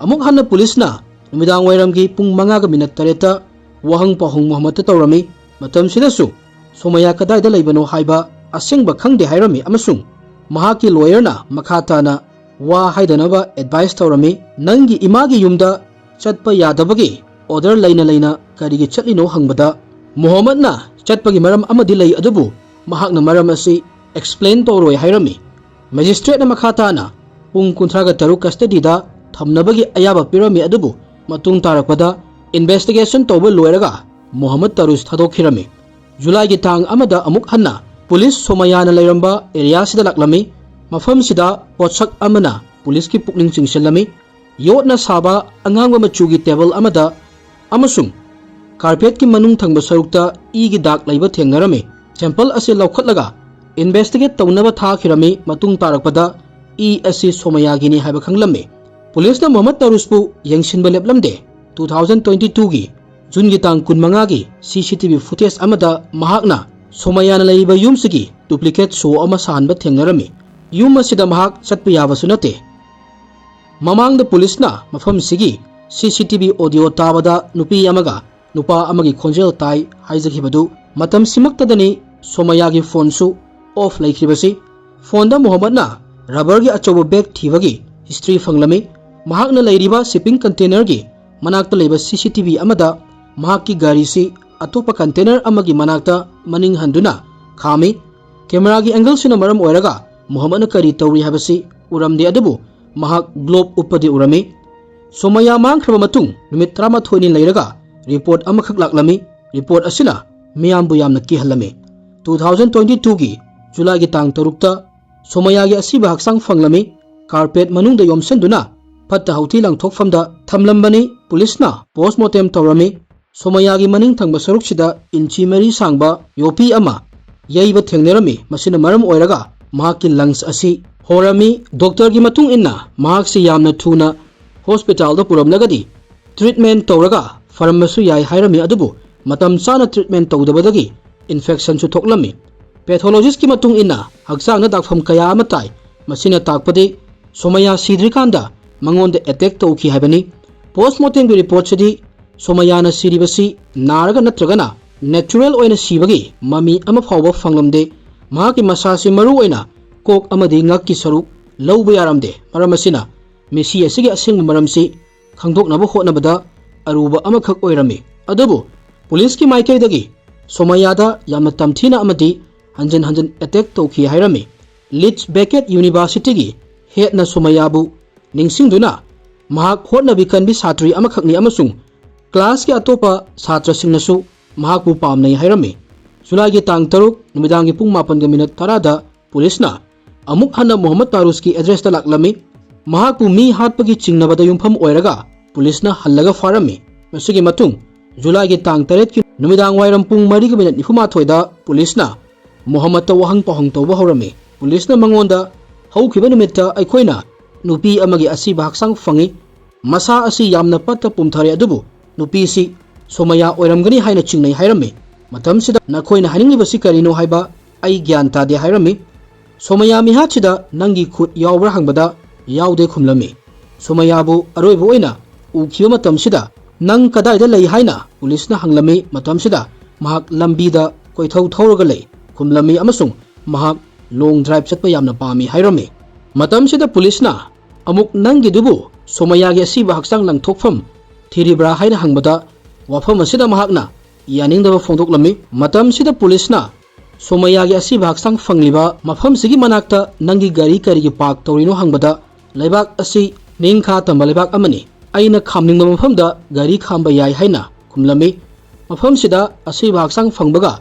ꯑꯃꯨꯛ ꯍꯟꯅ ꯄꯨꯂꯤꯁꯅ ꯅꯨꯃꯤꯗꯥꯡ ꯋꯥꯏꯔꯝꯒꯤ ꯄꯨꯡ ꯃꯉꯥꯒ ꯃꯤꯅꯠ ꯇꯔꯦꯠꯇ ꯋꯥꯍꯪ ꯄꯥꯎꯍꯪ ꯃꯨꯍꯝꯃꯗꯇ ꯇꯧꯔꯝꯃꯤ꯫ ꯃꯇꯝꯁꯤꯗꯁꯨ ꯁꯣꯃꯌꯥ ꯀꯗꯥꯏꯗ ꯂꯩꯕꯅꯣ ꯍꯥꯏꯕ ꯑꯁꯦꯡꯕ ꯈꯪꯗꯦ ꯍꯥꯏꯔꯝꯃꯤ ꯑꯃꯁꯨꯡ ꯃꯍꯥꯛꯀꯤ ꯂꯣꯌꯔꯅ ꯃꯈꯥ ꯇꯥꯅ ꯋꯥ ꯍꯥꯏꯗꯅꯕ ꯑꯦꯗꯚꯥꯏꯁ ꯇꯧꯔꯝꯃꯤ꯫ "ꯅꯪꯒꯤ ꯏꯃꯥꯒꯤ ꯌꯨꯝꯗ ꯆꯠꯄ ꯌꯥꯗꯕꯒꯤ ꯑꯣꯔꯗꯔ ꯂꯩꯅ ꯂꯩꯅ ꯀꯔꯤꯒꯤ ꯆꯠꯂꯤꯅꯣ?" ꯍꯪꯕꯗ, ꯃꯨꯍꯝꯃꯗꯅ ꯆꯠꯄꯒꯤ ꯃꯔꯝ ꯑꯃꯗꯤ ꯂꯩ, ꯑꯗꯨꯕꯨ ꯃꯍꯥꯛꯅ ꯃꯔꯝ ꯑꯁꯤ ꯑꯦꯛꯁꯄ꯭ꯂꯦꯟ ꯇꯧꯔꯣꯏ ꯍꯥꯏꯔꯝꯃꯤ꯫ ꯃꯦꯖꯤꯁꯇ꯭ꯔꯦꯠꯅ ꯃꯈꯥ ꯇꯥꯅ ꯄꯨꯡ ꯀꯨꯟꯊ꯭ꯔꯥꯒ ꯇꯔꯨꯛ ꯀꯁꯇꯗꯤꯗ ꯊꯝꯅꯕꯒꯤ ꯑꯌꯥꯕ ꯄꯤꯔꯝꯃꯤ, ꯑꯗꯨꯕꯨ ꯃꯇꯨꯡ ꯇꯥꯔꯛꯄꯗ ꯏꯟꯚꯦꯁꯇꯤꯒꯦꯁꯟ ꯇꯧꯕ ꯂꯣꯏꯔꯒ ꯃꯨꯍꯝꯃꯗ ꯇꯔꯨꯁ ꯊꯥꯗꯣꯛꯈꯤꯔꯝꯃꯤ꯫ ꯖꯨꯂꯥꯏꯒꯤ ꯇꯥꯡ ꯑꯃꯗ ꯑꯃꯨꯛ ꯍꯟꯅ ꯄꯨꯂꯤꯁ ꯁꯣꯃꯌꯥꯅ ꯂꯩꯔꯝꯕ ꯑꯦꯔꯤꯌꯥꯁꯤꯗ ꯂꯥꯛꯂꯝꯃꯤ꯫ ꯃꯐꯝꯁꯤꯗ ꯄꯣꯠꯁꯛ ꯑꯃꯅ ꯄꯨꯂꯤꯁꯀꯤ ꯄꯨꯛꯅꯤꯡ ꯆꯤꯡꯁꯤꯜꯂꯝꯃꯤ꯫ ꯌꯣꯠꯅ ꯁꯥꯕ ꯑꯉꯥꯡꯕ ꯃꯆꯨꯒꯤ ꯇꯦꯕꯜ ꯑꯃꯗ ꯑꯃꯁꯨꯡ ꯀꯥꯔꯄꯦꯠꯀꯤ ꯃꯅꯨꯡ ꯊꯪꯕ ꯁꯔꯨꯛꯇ ꯏꯒꯤ ꯗꯥꯛ ꯂꯩꯕ ꯊꯦꯡꯅꯔꯝꯃꯤ꯫ ꯁꯦꯝꯄꯜ ꯑꯁꯤ ꯂꯧꯈꯠꯂꯒ ꯏꯟꯚꯦꯁꯇꯤꯒꯦꯠ ꯇꯧꯅꯕ ꯊꯥꯈꯤꯔꯝꯃꯤ꯫ ꯃꯇꯨꯡ ꯇꯥꯔꯛꯄꯗ ꯏ ꯑꯁꯤ ꯁꯣꯃꯌꯥꯒꯤꯅꯤ ꯍꯥꯏꯕ ꯈꯪꯂꯝꯃꯤ꯫ ꯄꯨꯂꯤꯁꯅ ꯃꯨꯍꯝꯃꯗ ꯇꯔꯨꯁꯄꯨ ꯌꯦꯡꯁꯤꯟꯕ ꯂꯦꯞꯂꯝꯗꯦ꯫ ꯇꯨ ꯊꯥꯎꯖꯟ ꯇ꯭ꯋꯦꯟꯇꯤ ꯇꯨꯒꯤ ꯖꯨꯟꯒꯤ ꯇꯥꯡ ꯀꯨꯟꯃꯉꯥꯒꯤ ꯁꯤ ꯁꯤ ꯇꯤ ꯚꯤ ꯐꯨꯇꯦꯖ ꯑꯃꯗ ꯃꯍꯥꯛꯅ ꯁꯣꯃꯌꯥꯅ ꯂꯩꯔꯤꯕ ꯌꯨꯝꯁꯤꯒꯤ ꯗꯨꯄ꯭ꯂꯤꯀꯦꯠ ꯁꯣ ꯑꯃ ꯁꯥꯍꯟꯕ ꯊꯦꯡꯅꯔꯝꯃꯤ꯫ ꯌꯨꯝ ꯑꯁꯤꯗ ꯃꯍꯥꯛ ꯆꯠꯄ ꯌꯥꯕꯁꯨ ꯅꯠꯇꯦ꯫ ꯃꯃꯥꯡꯗ ꯄꯨꯂꯤꯁꯅ ꯃꯐꯝꯁꯤꯒꯤ ꯁꯤ ꯁꯤ ꯇꯤ ꯚꯤ ꯑꯣꯗꯤꯑꯣ ꯇꯥꯕꯗ ꯅꯨꯄꯤ ꯑꯃꯒ ꯅꯨꯄꯥ ꯑꯃꯒꯤ ꯈꯣꯟꯖꯦꯜ ꯇꯥꯏ ꯍꯥꯏꯖꯈꯤꯕꯗꯨ ꯃꯇꯝꯁꯤꯃꯛꯇꯗꯅꯤ ꯁꯣꯃꯌꯥꯒꯤ ꯐꯣꯟꯁꯨ ꯑꯣꯐ ꯂꯩꯈꯤꯕꯁꯤ꯫ ꯐꯣꯟꯗ ꯃꯨꯍꯝꯃꯗꯅ ꯔꯕꯔꯒꯤ ꯑꯆꯧꯕ ꯕꯦꯒ ꯊꯤꯕꯒꯤ ꯍꯤꯁꯇ꯭ꯔꯤ ꯐꯪꯂꯝꯃꯤ꯫ ꯃꯍꯥꯛꯅ ꯂꯩꯔꯤꯕ ꯁꯤꯞꯄꯤꯡ ꯀꯟꯇꯦꯅꯔꯒꯤ ꯃꯅꯥꯛꯇ ꯂꯩꯕ ꯁꯤ ꯁꯤ ꯇꯤ ꯚꯤ ꯑꯃꯗ ꯃꯍꯥꯛꯀꯤ ꯒꯥꯔꯤꯁꯤ ꯑꯇꯣꯞꯄ ꯀꯟꯇꯦꯅꯔ ꯑꯃꯒꯤ ꯃꯅꯥꯛꯇ ꯃꯅꯤꯡ ꯍꯟꯗꯨꯅ ꯈꯥꯝꯃꯤ꯫ ꯀꯦꯃꯦꯔꯥꯒꯤ ꯑꯦꯡꯒꯜꯁꯤꯅ ꯃꯔꯝ ꯑꯣꯏꯔꯒ ꯃꯨꯍꯝꯃꯗꯅ ꯀꯔꯤ ꯇꯧꯔꯤ ꯍꯥꯏꯕꯁꯤ ꯎꯔꯝꯗꯦ, ꯑꯗꯨꯕꯨ ꯃꯍꯥꯛ ꯒ꯭ꯂꯣꯕ ꯎꯞꯄꯗꯤ ꯎꯔꯝꯃꯤ꯫ ꯁꯣꯃꯌꯥ ꯃꯥꯡꯈ꯭ꯔꯕ ꯃꯇꯨꯡ ꯅꯨꯃꯤꯠ ꯇꯔꯥꯃꯥꯊꯣꯏꯅꯤ ꯂꯩꯔꯒ ꯔꯤꯄꯣꯔꯠ ꯑꯃꯈꯛ ꯂꯥꯛꯂꯝꯃꯤ꯫ ꯔꯤꯄꯣꯔꯠ ꯑꯁꯤꯅ ꯃꯤꯌꯥꯝꯕꯨ ꯌꯥꯝꯅ ꯀꯤꯍꯜꯂꯝꯃꯤ꯫ ꯇꯨ ꯊꯥꯎꯖꯟ ꯇ꯭ꯋꯦꯟꯇꯤ ꯇꯨꯒꯤ ꯖꯨꯂꯥꯏꯒꯤ ꯇꯥꯡ ꯇꯔꯨꯛꯇ ꯁꯣꯃꯌꯥꯒꯤ ꯑꯁꯤꯕ ꯍꯛꯆꯥꯡ ꯐꯪꯂꯝꯃꯤ꯫ ꯀꯥꯔꯄꯦꯠ ꯃꯅꯨꯡꯗ ꯌꯣꯝꯁꯤꯟꯗꯨꯅ ꯐꯠꯇ ꯍꯥꯎꯊꯤ ꯂꯪꯊꯣꯛꯐꯝꯗ ꯊꯝꯂꯝꯕꯅꯤ꯫ ꯄꯨꯂꯤꯁꯅ ꯄꯣꯁꯃꯣꯔꯇꯦꯝ ꯇꯧꯔꯝꯃꯤ꯫ ꯁꯣꯃꯌꯥꯒꯤ ꯃꯅꯤꯡ ꯊꯪꯕ ꯁꯔꯨꯛꯁꯤꯗ ꯏꯟꯆꯤ ꯃꯔꯤ ꯁꯥꯡꯕ ꯌꯣꯄꯤ ꯑꯃ ꯌꯩꯕ ꯊꯦꯡꯅꯔꯝꯃꯤ꯫ ꯃꯁꯤꯅ ꯃꯔꯝ ꯑꯣꯏꯔꯒ ꯃꯍꯥꯛꯀꯤ ꯂꯪꯁ ꯑꯁꯤ ꯍꯣꯔꯝꯃꯤ꯫ ꯗꯣꯛꯇꯔꯒꯤ ꯃꯇꯨꯡ ꯏꯟꯅ ꯃꯍꯥꯛꯁꯤ ꯌꯥꯝꯅ ꯊꯨꯅ ꯍꯣꯁꯄꯤꯇꯥꯜꯗ ꯄꯨꯔꯝꯂꯒꯗꯤ ꯇ꯭ꯔꯤꯠꯃꯦꯟ ꯇꯧꯔꯒ ꯐꯔꯝꯕꯁꯨ ꯌꯥꯏ ꯍꯥꯏꯔꯝꯃꯤ, ꯑꯗꯨꯕꯨ ꯃꯇꯝ ꯆꯥꯅ ꯇ꯭ꯔꯤꯠꯃꯦꯟ ꯇꯧꯗꯕꯗꯒꯤ ꯏꯟꯐꯦꯛꯁꯟꯁꯨ ꯊꯣꯛꯂꯝꯃꯤ꯫ ꯄꯦꯊꯣꯂꯣꯖꯤꯁꯀꯤ ꯃꯇꯨꯡ ꯏꯟꯅ ꯍꯛꯆꯥꯡꯗ ꯗꯥꯛꯐꯝ ꯀꯌꯥ ꯑꯃ ꯇꯥꯏ꯫ ꯃꯁꯤꯅ ꯇꯥꯛꯄꯗꯤ ꯁꯣꯃꯌꯥ ꯁꯤꯗ꯭ꯔꯤꯀꯥꯟꯗ ꯃꯉꯣꯟꯗ ꯑꯦꯇꯦꯛ ꯇꯧꯈꯤ ꯍꯥꯏꯕꯅꯤ꯫ ꯄꯣꯁꯃꯣꯔꯇꯦꯝꯒꯤ ꯔꯤꯄꯣꯔꯠꯁꯤꯗꯤ ꯁꯣꯃꯌꯥꯅ ꯁꯤꯔꯤꯕꯁꯤ ꯅꯥꯔꯒ ꯅꯠꯇ꯭ꯔꯒꯅ natural ꯑꯣꯏꯅ ꯁꯤꯕꯒꯤ ꯃꯃꯤ ꯑꯃ ꯐꯥꯎꯕ ꯐꯪꯂꯝꯗꯦ꯫ ꯃꯍꯥꯛꯀꯤ ꯃꯁꯥꯁꯤ ꯃꯔꯨ ꯑꯣꯏꯅ ꯀꯣꯛ ꯑꯃꯗꯤ ꯉꯛꯀꯤ ꯁꯔꯨꯛ ꯂꯧꯕ ꯌꯥꯔꯝꯗꯦ꯫ ꯃꯔꯝ ꯑꯁꯤꯅ ꯃꯤꯁꯤ ꯑꯁꯤꯒꯤ ꯑꯁꯦꯡꯕ ꯃꯔꯝꯁꯤ ꯈꯪꯗꯣꯛꯅꯕ ꯍꯣꯠꯅꯕꯗ ꯑꯔꯨꯕ ꯑꯃꯈꯛ ꯑꯣꯏꯔꯝꯃꯤ꯫ ꯑꯗꯨꯕꯨ ꯄꯨꯂꯤꯁꯀꯤ ꯃꯥꯏꯀꯩꯗꯒꯤ ꯁꯣꯃꯌꯥꯗ ꯌꯥꯝꯅ ꯇꯝꯊꯤꯅ ꯑꯃꯗꯤ ꯍꯟꯖꯤꯟ ꯍꯟꯖꯤꯟ attack ꯇꯧꯈꯤ ꯍꯥꯏꯔꯝꯃꯤ꯫ Leeds Beckett Universityꯒꯤ headꯅ ꯁꯣꯃꯌꯥꯕꯨ ꯅꯤꯡꯁꯤꯡꯗꯨꯅ ꯃꯍꯥꯛ ꯍꯣꯠꯅꯕꯤ ꯀꯟꯕꯤ ꯁꯥꯇ꯭ꯔꯤ ꯑꯃꯈꯛꯅꯤ ꯑꯃꯁꯨꯡ classꯀꯤ ꯑꯇꯣꯞꯄ ꯁꯥꯇ꯭ꯔꯁꯤꯡꯅꯁꯨ ꯃꯍꯥꯛꯄꯨ ꯄꯥꯝꯅꯩ ꯍꯥꯏꯔꯝꯃꯤ꯫ ꯖꯨꯂꯥꯏꯒꯤ ꯇꯥꯡ ꯇꯔꯨꯛ ꯅꯨꯃꯤꯗꯥꯡꯒꯤ ꯄꯨꯡ ꯃꯥꯄꯟꯒ ꯃꯤꯅꯠ ꯇꯔꯥꯗ ꯄꯨꯂꯤꯁꯅ ꯑꯃꯨꯛ ꯍꯟꯅ ꯃꯣꯍꯝꯃꯗ ꯇꯥꯔꯨꯁꯀꯤ addressꯇ ꯂꯥꯛꯂꯝꯃꯤ꯫ ꯃꯍꯥꯛꯄꯨ ꯃꯤ ꯍꯥꯠꯄꯒꯤ ꯆꯤꯡꯅꯕꯗ ꯌꯨꯝꯐꯝ ꯑꯣꯏꯔꯒ ꯄꯨꯂꯤꯁꯅ ꯍꯜꯂꯒ ꯐꯥꯔꯝꯃꯤ꯫ ꯃꯁꯤꯒꯤ ꯃꯇꯨꯡ ꯖꯨꯂꯥꯏꯒꯤ ꯇꯥꯡ ꯇꯔꯦꯠꯀꯤ ꯅꯨꯃꯤꯗꯥꯡ ꯋꯥꯏꯔꯝ ꯄꯨꯡ ꯃꯔꯤꯒ ꯃꯤꯅꯠ ꯅꯤꯐꯨꯃꯥꯊꯣꯏꯗ ꯄꯨꯂꯤꯁꯅ ꯃꯣꯍꯝꯃꯗꯇ ꯋꯥꯍꯪ ꯄꯥꯎꯍꯪ ꯇꯧꯕ ꯍꯧꯔꯝꯃꯤ꯫ ꯄꯨꯂꯤꯁꯅ ꯃꯉꯣꯟꯗ ꯍꯧꯈꯤꯕ ꯅꯨꯃꯤꯠꯇ ꯑꯩꯈꯣꯏꯅ ꯅꯨꯄꯤ ꯑꯃꯒꯤ ꯑꯁꯤꯕ ꯍꯛꯆꯥꯡ ꯐꯪꯉꯤ, ꯃꯁꯥ ꯑꯁꯤ ꯌꯥꯝꯅ ꯄꯠꯇ ꯄꯨꯝꯊꯔꯦ, ꯑꯗꯨꯕꯨ ꯅꯨꯄꯤꯁꯤ ꯁꯣꯃꯌꯥ ꯑꯣꯏꯔꯝꯒꯅꯤ ꯍꯥꯏꯅ ꯆꯤꯡꯅꯩ ꯍꯥꯏꯔꯝꯃꯤ꯫ ꯃꯇꯝꯁꯤꯗ ꯅꯈꯣꯏꯅ ꯍꯥꯏꯅꯤꯡꯂꯤꯕꯁꯤ ꯀꯔꯤꯅꯣ ꯍꯥꯏꯕ ꯑꯩ ꯒ꯭ꯌꯥꯟ ꯇꯥꯗꯦ ꯍꯥꯏꯔꯝꯃꯤ꯫ ꯁꯣꯃꯌꯥ ꯃꯤꯍꯥꯠꯁꯤꯗ ꯅꯪꯒꯤ ꯈꯨꯠ ꯌꯥꯎꯕ꯭ꯔꯥ ꯍꯪꯕꯗ ꯌꯥꯎꯗꯦ ꯈꯨꯝꯂꯝꯃꯤ꯫ ꯁꯣꯃꯌꯥꯕꯨ ꯑꯔꯣꯏꯕ ꯑꯣꯏꯅ ꯎꯈꯤꯕ ꯃꯇꯝꯁꯤꯗ ꯅꯪ ꯀꯗꯥꯏꯗ ꯂꯩ ꯍꯥꯏꯅ ꯄꯨꯂꯤꯁꯅ ꯍꯪꯂꯝꯃꯤ꯫ ꯃꯇꯝꯁꯤꯗ ꯃꯍꯥꯛ ꯂꯝꯕꯤꯗ ꯀꯣꯏꯊꯧ ꯊꯧꯔꯒ ꯂꯩ ꯈꯨꯝꯂꯝꯃꯤ ꯑꯃꯁꯨꯡ ꯃꯍꯥꯛ long drive ꯆꯠꯄ ꯌꯥꯝꯅ ꯄꯥꯝꯃꯤ ꯍꯥꯏꯔꯝꯃꯤ꯫ ꯃꯇꯝꯁꯤꯗ ꯄꯨꯂꯤꯁꯅ ꯑꯃꯨꯛ ꯅꯪꯒꯤꯗꯨꯕꯨ ꯁꯣꯃꯌꯥꯒꯤ ꯑꯁꯤꯕ ꯍꯛꯆꯥꯡ ꯂꯪꯊꯣꯛꯐꯝ ꯊꯤꯔꯤꯕ꯭ꯔꯥ ꯍꯥꯏꯅ ꯍꯪꯕꯗ ꯋꯥꯐꯝ ꯑꯁꯤꯗ ꯃꯍꯥꯛꯅ ꯌꯥꯅꯤꯡꯗꯕ ꯐꯣꯡꯗꯣꯛꯂꯝꯃꯤ꯫ ꯃꯇꯝꯁꯤꯗ ꯄꯨꯂꯤꯁꯅ ꯁꯣꯃꯌꯥꯒꯤ ꯑꯁꯤꯕ ꯍꯛꯆꯥꯡ ꯐꯪꯂꯤꯕ ꯃꯐꯝꯁꯤꯒꯤ ꯃꯅꯥꯛꯇ ꯅꯪꯒꯤ ꯒꯥꯔꯤ ꯀꯔꯤꯒꯤ park ꯇꯧꯔꯤꯅꯣ ꯍꯪꯕꯗ ꯂꯩꯕꯥꯛ ꯑꯁꯤ ꯅꯤꯡꯈꯥ ꯇꯝꯕ ꯂꯩꯕꯥꯛ ꯑꯃꯅꯤ, ꯑꯩꯅ ꯈꯥꯝꯅꯤꯡꯕ ꯃꯐꯝꯗ ꯒꯥꯔꯤ ꯈꯥꯝꯕ ꯌꯥꯏ ꯍꯥꯏꯅ ꯈꯨꯝꯂꯝꯃꯤ꯫ ꯃꯐꯝꯁꯤꯗ ꯑꯁꯤꯕ ꯍꯛꯆꯥꯡ ꯐꯪꯕꯒ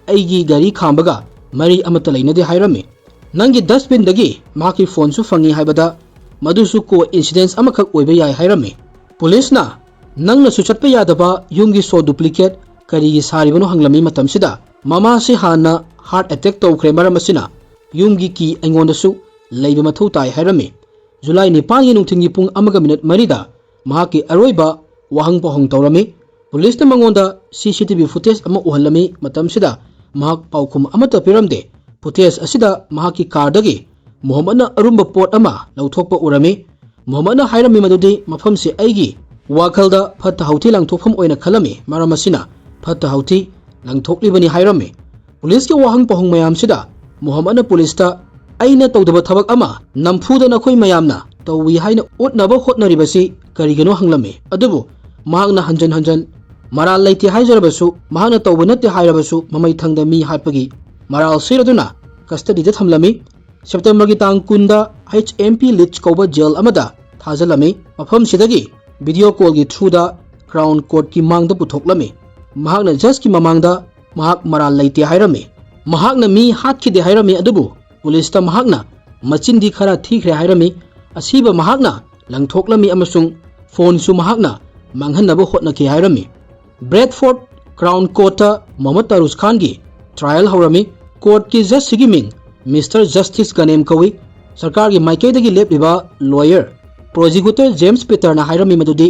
ꯑꯩꯒꯤ ꯒꯥꯔꯤ ꯈꯥꯝꯕꯒ ꯃꯔꯤ ꯑꯃꯠꯇ ꯂꯩꯅꯗꯦ ꯍꯥꯏꯔꯝꯃꯤ꯫ ꯅꯪꯒꯤ dustbinꯗꯒꯤ ꯃꯍꯥꯛꯀꯤ phoneꯁꯨ ꯐꯪꯉꯤ ꯍꯥꯏꯕꯗ ꯃꯗꯨꯁꯨ coincidence ꯑꯃꯈꯛ ꯑꯣꯏꯕ ꯌꯥꯏ ꯍꯥꯏꯔꯝꯃꯤ꯫ ꯄꯨꯂꯤꯁꯅ ꯅꯪꯅꯁꯨ ꯆꯠꯄ ꯌꯥꯗꯕ ꯌꯨꯝꯒꯤ show duplicate ꯀꯔꯤꯒꯤ ꯁꯥꯔꯤꯕꯅꯣ ꯍꯪꯂꯝꯃꯤ꯫ ꯃꯇꯝꯁꯤꯗ ꯃꯃꯥꯁꯤ ꯍꯥꯟꯅ heart attack ꯇꯧꯈ꯭ꯔꯦ, ꯃꯔꯝ ꯑꯁꯤꯅ ꯌꯨꯝꯒꯤ key ꯑꯩꯉꯣꯟꯗꯁꯨ ꯂꯩꯕ ꯃꯊꯧ ꯇꯥꯏ ꯍꯥꯏꯔꯝꯃꯤ꯫ ꯖꯨꯂꯥꯏ ꯅꯤꯄꯥꯟꯒꯤ ꯅꯨꯡꯊꯤꯜꯒꯤ ꯄꯨꯡ ꯑꯃꯒ ꯃꯤꯅꯠ ꯃꯔꯤꯗ ꯃꯍꯥꯛꯀꯤ ꯑꯔꯣꯏꯕ ꯋꯥꯍꯪ ꯄꯥꯎꯍꯪ ꯇꯧꯔꯝꯃꯤ꯫ ꯄꯨꯂꯤꯁꯅ ꯃꯉꯣꯟꯗ CCTV footage ꯑꯃ ꯎꯍꯜꯂꯝꯃꯤ꯫ ꯃꯇꯝꯁꯤꯗ ꯃꯍꯥꯛ ꯄꯥꯎꯈꯨꯝ ꯑꯃꯠꯇ ꯄꯤꯔꯝꯗꯦ꯫ Footage ꯑꯁꯤꯗ ꯃꯍꯥꯛꯀꯤ carꯗꯒꯤ ꯃꯣꯍꯝꯃꯗꯅ ꯑꯔꯨꯝꯕ ꯄꯣꯠ ꯑꯃ ꯂꯧꯊꯣꯛꯄ ꯎꯔꯝꯃꯤ꯫ ꯃꯣꯍꯝꯃꯗꯅ ꯍꯥꯏꯔꯝꯃꯤ ꯃꯗꯨꯗꯤ ꯃꯐꯝꯁꯤ ꯑꯩꯒꯤ ꯋꯥꯈꯜꯗ ꯐꯠꯇ ꯍꯥꯎꯊꯤ ꯂꯪꯊꯣꯛꯐꯝ ꯑꯣꯏꯅ ꯈꯜꯂꯝꯃꯤ꯫ ꯃꯔꯝ ꯑꯁꯤꯅ ꯐꯠꯇ ꯍꯥꯎꯊꯤ ꯂꯪꯊꯣꯛꯂꯤꯕꯅꯤ ꯍꯥꯏꯔꯝꯃꯤ꯫ ꯄꯨꯂꯤꯁꯀꯤ ꯋꯥꯍꯪ ꯄꯥꯎꯍꯪ ꯃꯌꯥꯝꯁꯤꯗ ꯃꯣꯍꯝꯃꯗꯅ ꯄꯨꯂꯤꯁꯇ "ꯑꯩꯅ ꯇꯧꯗꯕ ꯊꯕꯛ ꯑꯃ ꯅꯝꯐꯨꯗ ꯅꯈꯣꯏ ꯃꯌꯥꯝꯅ ꯇꯧꯏ ꯍꯥꯏꯅ ꯎꯠꯅꯕ ꯍꯣꯠꯅꯔꯤꯕꯁꯤ ꯀꯔꯤꯒꯤꯅꯣ?" ꯍꯪꯂꯝꯃꯤ꯫ ꯑꯗꯨꯕꯨ ꯃꯍꯥꯛꯅ ꯍꯟꯖꯟ ꯍꯟꯖꯟ "ꯃꯔꯥꯜ ꯂꯩꯇꯦ ꯍꯥꯏꯖꯔꯕꯁꯨ, ꯃꯍꯥꯛꯅ ꯇꯧꯕ ꯅꯠꯇꯦ ꯍꯥꯏꯔꯕꯁꯨ, ꯃꯃꯩ ꯊꯪꯗ ꯃꯤ ꯍꯥꯠꯄꯒꯤ ꯃꯔꯥꯜ ꯁꯤꯔꯗꯨꯅ ꯀꯁꯇꯗꯤꯗ ꯊꯝꯂꯝꯃꯤ꯫ ꯁꯦꯞꯇꯦꯝꯕꯔꯒꯤ ꯇꯥꯡ ꯀꯨꯟꯗ H M P Leech ꯀꯧꯕ ꯖꯦꯜ ꯑꯃꯗ ꯊꯥꯖꯤꯜꯂꯝꯃꯤ꯫ ꯃꯐꯝꯁꯤꯗꯒꯤ ꯚꯤꯗꯤꯑꯣ ꯀꯣꯜꯒꯤ ꯊ꯭ꯔꯨꯗ ꯀ꯭ꯔꯥꯎꯟ ꯀꯣꯔꯠꯀꯤ ꯃꯥꯡꯗ ꯄꯨꯊꯣꯛꯂꯝꯃꯤ꯫ ꯃꯍꯥꯛꯅ ꯖꯁꯀꯤ ꯃꯃꯥꯡꯗ ꯃꯍꯥꯛ ꯃꯔꯥꯜ ꯂꯩꯇꯦ ꯍꯥꯏꯔꯝꯃꯤ꯫ ꯃꯍꯥꯛꯅ ꯃꯤ ꯍꯥꯠꯈꯤꯗꯦ ꯍꯥꯏꯔꯝꯃꯤ, ꯑꯗꯨꯕꯨ ꯄꯨꯂꯤꯁꯇ ꯃꯍꯥꯛꯅ ꯃꯆꯤꯟꯗꯤ ꯈꯔ ꯊꯤꯈ꯭ꯔꯦ ꯍꯥꯏꯔꯝꯃꯤ꯫ ꯑꯁꯤꯕ ꯃꯍꯥꯛꯅ ꯂꯪꯊꯣꯛꯂꯝꯃꯤ ꯑꯃꯁꯨꯡ ꯐꯣꯟꯁꯨ ꯃꯍꯥꯛꯅ ꯃꯥꯡꯍꯟꯅꯕ ꯍꯣꯠꯅꯈꯤ ꯍꯥꯏꯔꯝꯃꯤ꯫ ꯕ꯭ꯔꯦꯗꯐꯣꯔꯗ ꯀ꯭ꯔꯥꯎꯟ ꯀꯣꯔꯠꯇ ꯃꯣꯍꯝꯃꯗ ꯇꯥꯔꯨꯁ ꯈꯥꯟꯒꯤ ꯇ꯭ꯔꯥꯌꯦꯜ ꯍꯧꯔꯝꯃꯤ꯫ ꯀꯣꯔꯠꯀꯤ ꯖꯁꯁꯤꯒꯤ ꯃꯤꯡ ꯃꯤꯁꯇꯔ ꯖꯁꯇꯤꯁ ꯒꯅꯦꯝ ꯀꯧꯏ꯫ ꯁꯔꯀꯥꯔꯒꯤ ꯃꯥꯏꯀꯩꯗꯒꯤ ꯂꯦꯞꯂꯤꯕ ꯂꯣꯌꯔ ꯄ꯭ꯔꯣꯁꯤꯀ꯭ꯌꯨꯇꯔ ꯖꯦꯝꯁ ꯄꯤꯇꯔꯅ ꯍꯥꯏꯔꯝꯃꯤ ꯃꯗꯨꯗꯤ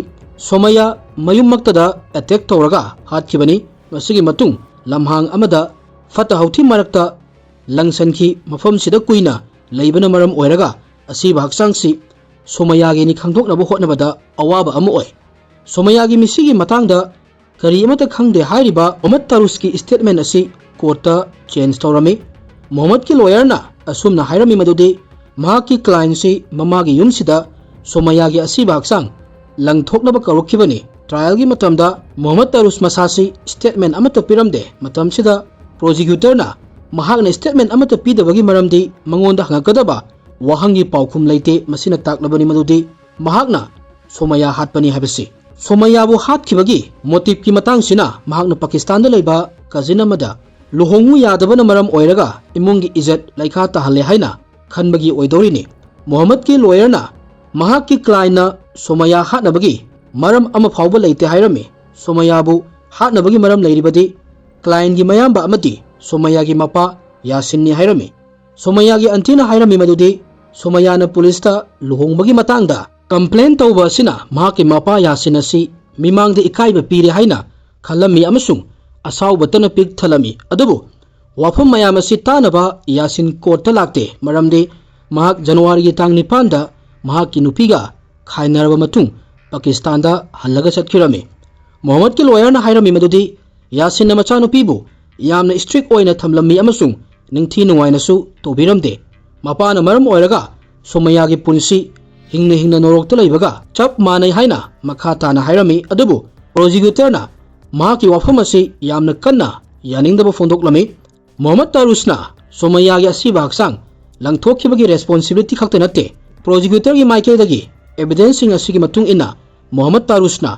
ꯁꯣꯃꯌꯥ ꯃꯌꯨꯝꯃꯛꯇꯗ ꯑꯦꯇꯦꯛ ꯇꯧꯔꯒ ꯍꯥꯠꯈꯤꯕꯅꯤ꯫ ꯃꯁꯤꯒꯤ ꯃꯇꯨꯡ ꯂꯝꯍꯥꯡ ꯑꯃꯗ ꯐꯠꯇ ꯍꯥꯎꯊꯤ ꯃꯔꯛꯇ ꯂꯪꯁꯟꯈꯤ꯫ ꯃꯐꯝꯁꯤꯗ ꯀꯨꯏꯅ ꯂꯩꯕꯅ ꯃꯔꯝ ꯑꯣꯏꯔꯒ ꯑꯁꯤꯕ ꯍꯛꯆꯥꯡꯁꯤ ꯁꯣꯃꯌꯥꯒꯤꯅꯤ ꯈꯪꯗꯣꯛꯅꯕ ꯍꯣꯠꯅꯕꯗ ꯑꯋꯥꯕ ꯑꯃ ꯑꯣꯏ꯫ ꯁꯣꯃꯌꯥꯒꯤ ꯃꯤꯁꯤꯒꯤ ꯃꯇꯥꯡꯗ ꯀꯔꯤ ꯑꯃꯠꯇ ꯈꯪꯗꯦ ꯍꯥꯏꯔꯤꯕ ꯃꯣꯍꯝꯃꯗ ꯇꯥꯔꯨꯁꯀꯤ ꯁ꯭ꯇꯦꯠꯃꯦꯟ ꯑꯁꯤ ꯀꯣꯔꯠꯇ ꯆꯦꯟꯖ ꯇꯧꯔꯝꯃꯤ꯫ ꯃꯣꯍꯝꯃꯗꯀꯤ ꯂꯣꯌꯔꯅ ꯑꯁꯨꯝꯅ ꯍꯥꯏꯔꯝꯃꯤ ꯃꯗꯨꯗꯤ ꯃꯍꯥꯛꯀꯤ ꯀ꯭ꯂꯥꯏꯟꯁꯤ ꯃꯃꯥꯒꯤ ꯌꯨꯝꯁꯤꯗ ꯁꯣꯃꯌꯥꯒꯤ ꯑꯁꯤꯕ ꯍꯛꯆꯥꯡ ꯂꯪꯊꯣꯛꯅꯕ ꯀꯧꯔꯛꯈꯤꯕꯅꯤ꯫ ꯇ꯭ꯔꯥꯌꯦꯜꯒꯤ ꯃꯇꯝꯗ ꯃꯣꯍꯝꯃꯗ ꯇꯥꯔꯨꯁ ꯃꯁꯥꯁꯤ ꯁ꯭ꯇꯦꯠꯃꯦꯟ ꯑꯃꯠꯇ ꯄꯤꯔꯝꯗꯦ꯫ ꯃꯇꯝꯁꯤꯗ ꯄ꯭ꯔꯣꯁꯤꯀ꯭ꯌꯨꯇꯔꯅ ꯃꯍꯥꯛꯅ ꯁ꯭ꯇꯦꯠꯃꯦꯟ ꯑꯃꯠꯇ ꯄꯤꯗꯕꯒꯤ ꯃꯔꯝꯗꯤ ꯃꯉꯣꯟꯗ ꯍꯪꯉꯛꯀꯗꯕ ꯋꯥꯍꯪꯒꯤ ꯄꯥꯎꯈꯨꯝ ꯂꯩꯇꯦ꯫ ꯃꯁꯤꯅ ꯇꯥꯛꯂꯕꯅꯤ ꯃꯗꯨꯗꯤ ꯃꯍꯥꯛꯅ ꯁꯣꯃꯌꯥ ꯍꯥꯠꯄꯅꯤ ꯍꯥꯏꯕꯁꯤ꯫ ꯁꯣꯃꯌꯥꯕꯨ ꯍꯥꯠꯈꯤꯕꯒꯤ ꯃꯣꯇꯤꯞꯀꯤ ꯃꯇꯥꯡꯁꯤꯅ ꯃꯍꯥꯛꯅ ꯄꯥꯀꯤꯁꯇꯥꯟꯗ ꯂꯩꯕ ꯀꯖꯤꯟ ꯑꯃꯗ ꯂꯨꯍꯣꯡꯉꯨ ꯌꯥꯗꯕꯅ ꯃꯔꯝ ꯑꯣꯏꯔꯒ ꯏꯃꯨꯡꯒꯤ ꯏꯖꯠ ꯂꯩꯈꯥ ꯇꯥꯍꯜꯂꯦ ꯍꯥꯏꯅ ꯈꯟꯕꯒꯤ ꯑꯣꯏꯗꯧꯔꯤꯅꯤ꯫ ꯃꯣꯍꯝꯃꯗꯀꯤ ꯂꯣꯌꯔꯅ ꯃꯍꯥꯛꯀꯤ ꯀ꯭ꯂꯥꯏꯟꯅ ꯁꯣꯃꯌꯥ ꯍꯥꯠꯅꯕꯒꯤ ꯃꯔꯝ ꯑꯃ ꯐꯥꯎꯕ ꯂꯩꯇꯦ ꯍꯥꯏꯔꯝꯃꯤ꯫ ꯁꯣꯃꯌꯥꯕꯨ ꯍꯥꯠꯅꯕꯒꯤ ꯃꯔꯝ ꯂꯩꯔꯤꯕꯗꯤ ꯀ꯭ꯂꯥꯏꯟꯒꯤ ꯃꯌꯥꯝꯕ ꯑꯃꯗꯤ ꯁꯣꯃꯌꯥꯒꯤ ꯃꯄꯥ ꯌꯥꯁꯤꯟꯅꯤ ꯍꯥꯏꯔꯝꯃꯤ꯫ ꯁꯣꯃꯌꯥꯒꯤ ꯑꯟꯇꯤꯅ ꯍꯥꯏꯔꯝꯃꯤ ꯃꯗꯨꯗꯤ ꯁꯣꯃꯌꯥꯅ ꯄꯨꯂꯤꯁꯇ ꯂꯨꯍꯣꯡꯕꯒꯤ ꯃꯇꯥꯡꯗ ꯀꯝꯄ꯭ꯂꯦꯟ ꯇꯧꯕ ꯑꯁꯤꯅ ꯃꯍꯥꯛꯀꯤ ꯃꯄꯥ ꯌꯥꯁꯤꯟ ꯑꯁꯤ ꯃꯤꯃꯥꯡꯗ ꯏꯀꯥꯏꯕ ꯄꯤꯔꯦ ꯍꯥꯏꯅ ꯈꯜꯂꯝꯃꯤ ꯑꯃꯁꯨꯡ ꯑꯁꯥꯎꯕꯇꯅ ꯄꯤꯛ ꯊꯜꯂꯝꯃꯤ꯫ ꯑꯗꯨꯕꯨ ꯋꯥꯐꯝ ꯃꯌꯥꯝ ꯑꯁꯤ ꯇꯥꯅꯕ ꯌꯥꯁꯤꯟ ꯀꯣꯔꯠꯇ ꯂꯥꯛꯇꯦ, ꯃꯔꯝꯗꯤ ꯃꯍꯥꯛ ꯖꯅꯋꯥꯔꯤꯒꯤ ꯇꯥꯡ ꯅꯤꯄꯥꯟꯗ ꯃꯍꯥꯛꯀꯤ ꯅꯨꯄꯤꯒ ꯈꯥꯏꯅꯔꯕ ꯃꯇꯨꯡ ꯄꯥꯀꯤꯁꯇꯥꯟꯗ ꯍꯜꯂꯒ ꯆꯠꯈꯤꯔꯝꯃꯤ꯫ ꯃꯣꯍꯝꯃꯗꯀꯤ ꯂꯣꯌꯔꯅ ꯍꯥꯏꯔꯝꯃꯤ ꯃꯗꯨꯗꯤ ꯌꯥꯁꯤꯟꯅ ꯃꯆꯥꯅꯨꯄꯤꯕꯨ ꯌꯥꯝꯅ ꯏꯁꯇ꯭ꯔꯤꯛ ꯑꯣꯏꯅ ꯊꯝꯂꯝꯃꯤ ꯑꯃꯁꯨꯡ ꯅꯤꯡꯊꯤ ꯅꯨꯡꯉꯥꯏꯅꯁꯨ ꯇꯧꯕꯤꯔꯝꯗꯦ꯫ ꯃꯄꯥꯅ ꯃꯔꯝ ꯑꯣꯏꯔꯒ ꯁꯣꯃꯌꯥꯒꯤ ꯄꯨꯟꯁꯤ ꯍꯤꯡꯅ ꯍꯤꯡꯅ ꯅꯣꯔꯣꯛꯇ ꯂꯩꯕꯒ ꯆꯞ ꯃꯥꯟꯅꯩ ꯍꯥꯏꯅ ꯃꯈꯥ ꯇꯥꯅ ꯍꯥꯏꯔꯝꯃꯤ꯫ ꯑꯗꯨꯕꯨ ꯄ꯭ꯔꯣꯁꯤꯀ꯭ꯌꯨꯇꯔꯅ ꯃꯍꯥꯛꯀꯤ ꯋꯥꯐꯝ ꯑꯁꯤ ꯌꯥꯝꯅ ꯀꯟꯅ ꯌꯥꯅꯤꯡꯗꯕ ꯐꯣꯡꯗꯣꯛꯂꯝꯃꯤ꯫ ꯃꯣꯍꯝꯃꯗ ꯇꯥꯔꯨꯁꯅ ꯁꯣꯃꯌꯥꯒꯤ ꯑꯁꯤꯕ ꯍꯛꯆꯥꯡ ꯂꯪꯊꯣꯛꯈꯤꯕꯒꯤ ꯔꯦꯁꯄꯣꯟꯁꯤꯕꯤꯂꯤꯇꯤ ꯈꯛꯇ ꯅꯠꯇꯦ, ꯄ꯭ꯔꯣꯁꯤꯀ꯭ꯌꯨꯇꯔꯒꯤ ꯃꯥꯏꯀꯩꯗꯒꯤ ꯑꯦꯚꯤꯗꯦꯟꯁꯁꯤꯡ ꯑꯁꯤꯒꯤ ꯃꯇꯨꯡ ꯏꯟꯅ ꯃꯣꯍꯝꯃꯗ ꯇꯥꯔꯨꯁꯅ